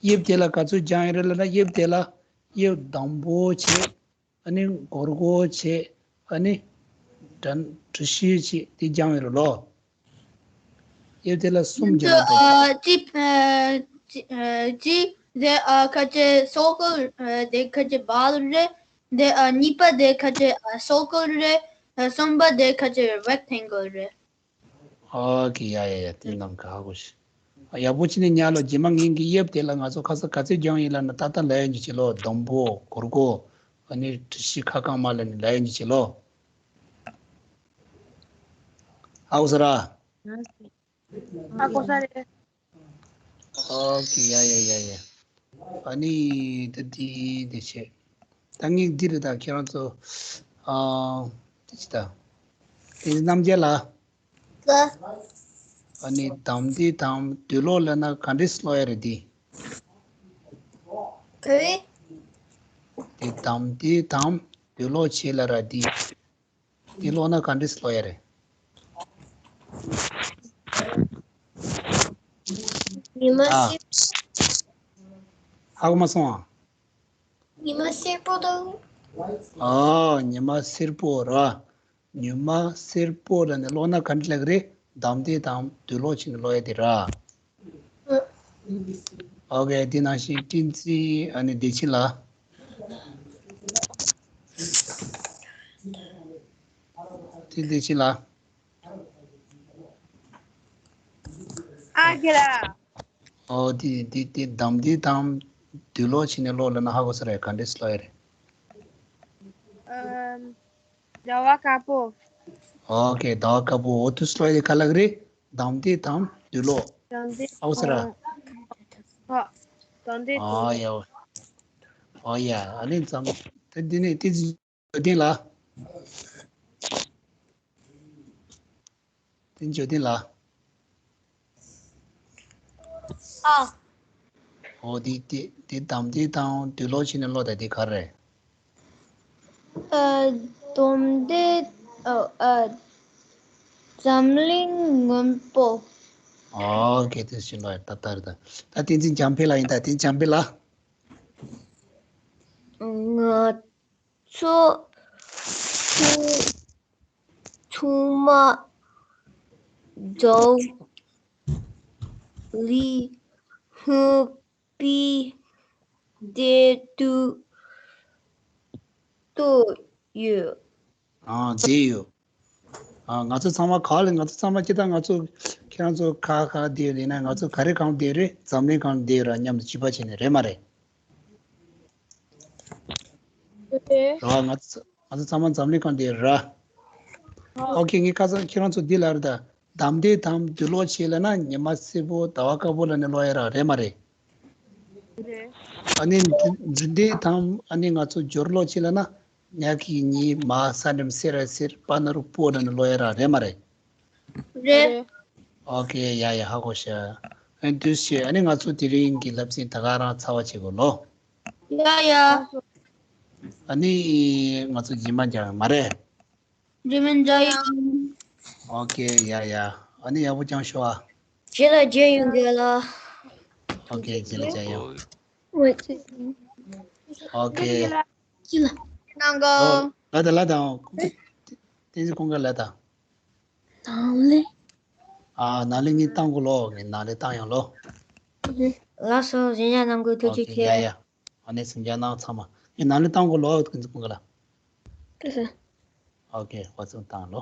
དབྱིབས་དེ་ལ་ག་ཚོད་སྦྱངས་ཡོད་རེད་ལབ་ན། དབྱིབས་དེ་ལ་དབྱིབས་དང་པོ་བྱས། ཨ་ནི་སྒོར་སྒོར་བྱས། ཨ་ནི་སྦྲ་གྲུ་བཞི་བྱས། དེ་སྦྱངས་ཡོད་རེད་ལོ། དབྱིབས་དེ་ལ་གསུམ་སྦྱངས་ཡོད་རེད། ཨ་གཅིག་ཨ་གཅིག་ཨ་གཅིག་དེ་ཨ་ཁ་ཅིག་སར་ཀལ། ཨ་དེ་ཁ་ཅིག་བལ་རེད། དེ་ཨ་གཉིས་པ་དེ་ཁ་ཅིག་ཨ་སར་ཀལ་རེད། ཨ་གསུམ་པ་དེ་ཁ་ཅིག་རེག་ཊེང་གལ་རེད། ཨོ་ཁེ། ཡ་ཡ་ཡ། དེ་རྣམས་ག་གོ་ཤི། ཨ་ཡག་པོ་བྱས་ནས་ཉར་ལོ། རྗེས་མ་ངེད་ཀྱི་དབྱིབས་དེ་ལ་ང་ཚོ་ཁ་ས་ག་ཚོད་སྦྱངས་ཡིན་ལབ་ན། ད་ལྟ་ལབ་ཡ་ཡིན་གྱི་ལོ། དང་པོ་སྒོར་སྒོར། ཨ་ནི་གྲུ་བཞི་ཁ་རྐང་མ་ལབ་ནས་ལབ་ཡ་ཡིན་གྱི་ལོ། ཧ་གོ་སོང་ར། ཧ་གོ་ས་རེད། ཨོ་ཁེ། ཡ་ཡ་ཡ་ཡ། ཨ་ནི་ད་འདི་འདི་བྱས། ད་ངས་འདི་རེད་ད། ཁྱེད་རང་ཚོ་ཨ་འདི་བྱས་ད། དེ་རྣམ་རྒྱལ་ལགས། ཨ་ནི་དམ་དེ་དང་དུག་ལོག་ལབ་ན་ག་འདྲས་ཀློག་ཡ་རེད་འདི། ག་རེ། དེ་དམ་དེ་དང་དུག་ལོག་བྱས་ལབ་ར་འདི། འདི་ཀློག་ན་ག་འདྲས་ཀློག་ཡ་རེད། ཉི་མ། ཨ། སེར། ཧ་གོ་མ་སོང་ཨ། ཉི་མ་སེར་པོ་དང་། ཨ། ཉི་མ་སེར་པོ་ར། ཉི་མ་སེར་པོ་ལབ་ནས་ཀློག་ན་ག་འདྲ་ལབ་ཀྱི་རེད། དམ་དེ་དང་དུག་ལོག་བྱས་ནས་ཀློག་ཡ་དེ་ར། ཨོ་ཁེ། དེ་ནང་བཞིན་བསྟན་འཛིན། ཨ་ནི་བདེ་ཆེན་ལགས། དེ་བདེ་ཆེན་ལགས། ཨ་ཁེ་ལགས། ཨོ་དེ་དེ་དེ་དམ་དེ་དང་དུག་ལོག་བྱས་ནས་ཀློག་ལབ་ན་ཧ་གོ་ས་རེད། ག་འདྲས་ཀློག་ཡ་རེད། ཨམ། ཟླ་བ་དཀར་པོ། ཨོ་ཁེ། ཟླ་བ་དཀར་པོ། འོ་དེ་ཀློག་ཡ་དེ་ག་ལབ་ཀྱི་རེད། དམ་དེ་དང་དུག་ལོག་དམ་དེ། ཨོ་ཟེར་ར། ཨོ། དམ་དེ་དུག་ཨོ་ལོག་ཡ། ཨོ་ཡ། ཨ་ནི་ཙམ་དེ་འདི་ནས་དེ་ཚོ་བདེན་ལ། འཇོ་ལྡན་ལགས། ཨ། ཨོ་དེ་དེ་དེ་དམ་དེ་དང་དུས་ལོག་ཕྱིན་ནས་ཀློག་དང་དེ་ག་རེ་རེད། ཨ། དོམ་དེ། ཨ། ཨ། འཛམ་གླིང་སྔོན་པོ། ཨོ་ཁེ་དེ་ཕྱིན་ལོག་ཡ་ད་ལྟ་རེད་ད། ད་བསྟན་འཛིན་འཇམ་དཔལ་ལགས་ཡིན་ད། བསྟན་འཛིན་འཇམ་དཔལ་ལགས། ང་ཚོ་ཚང་མ་འཛམ་གླིང་སྔོན་པོའི་སྟེང་དུ་བསྡད་ཡོད། ཨ་བསྡད་ཡོད། ཨ་ང་ཚོ་ཚང་མ་ག་ལ་ང་ཚོ་ཚང་མ་སྤྱིར་བཏང་ང་ཚོ་ཁྱེད་རང་ཚོ་ག་ག་བསྡད་ཡོད་ལབ་ན། ང་ཚོ་ག་རེ་སྒང་བསྡད་རེད། འཛམ་གླིང་སྒང་བསྡད་ཡོད་ར། མཉམ་དུ་ཕྱུ་པ་བྱས་ནས་རེད་མ་རེད། རེད། ར་ང་ཚོ་ང་ཚོ་ཚང་མ་འཛམ་གླིང་སྒང་བསྡད་ཡོད་ར། ཨོ་ཁེ། ངས་ཁ་སང་ཁྱེད་རང་ཚོ་འདི་ལ་རེད་ད། དམ་དེ་དང་དུས་ལོག་ཕྱིན་ལབ་ན་ཉི་མ་སེར་པོ་ཟླ་བ་དཀར་པོ་ལབ་ནས་ཀློག་ཡ་ར་རེད་མ་རེད། རེད། ཨ་ནི་འཇུ་འཇུ་འདེད་དང་ཨ་ནི་ང་ཚོ་སྦྱོར་ཀློག་བྱེད་ལབ་ན་ཉ་གི་ཉི་མ་ས་འགྲེམ་སེ་ར་སེར་པ་ན་རོ་པོ་ལབ་ནས་ཀློག་ཡ་ར་རེད་མ་རེད། རེད། ཨོ་ཁེ། ཡ་ཡ་ཧ་གོ་ཤག་ཨ་ནི་དུས་ཤེས་ཨ་ནི་ང་ཚོ་དེ་རིང་གི་བསླབ་ཚན་ད་ག་རང་ཚར་བ་བྱེད་དགོས་ལོ། ཡ་ཡ། ཨ་ནི་ང་ཚོ་རྗེས་མ་མཇལ་མ་རེད། རྗེས་མ་མཇལ་ཡོང་། ཨོ་ཁེ། ཡ་ཡ། ཨ་ནི་ཡག་པོ་བསྐྱངས་ཤོག་ཨ། རྗེས་ལ་མཇལ་ཡོང་གི་ལ། ཨོ་ཁེ། རྗེས་ལ་མཇལ་ཡོང་། ཨོ་ཁེ། ཨོ་ཁེ། གནང་གོ། ལ་ད་ལ་ད། བསྟན་འཛིན་ཀུན་དགའ་ལ་ད། ནང་ལས། ཨ་ནང་ལས་ངས་བཏང་གོ་ལོ། ངས་ནང་ལས་བཏང་ཡོང་ལོ། ལགས་སོ། གཟིམ་འཇག་གནང་གོ། ཐུགས་རྗེ་ཆེ། ཡ་ཡ། ཨ་ནི་གཟིམ་འཇག་གནང་ཚང་མ། ངས་ནང་ལས་བཏང་གོ་ལོ། བསྟན་འཛིན་ཀུན་དགའ་ལ། ཨོ་ཁེ། ཝ་ཚོ་བཏང་ལོ།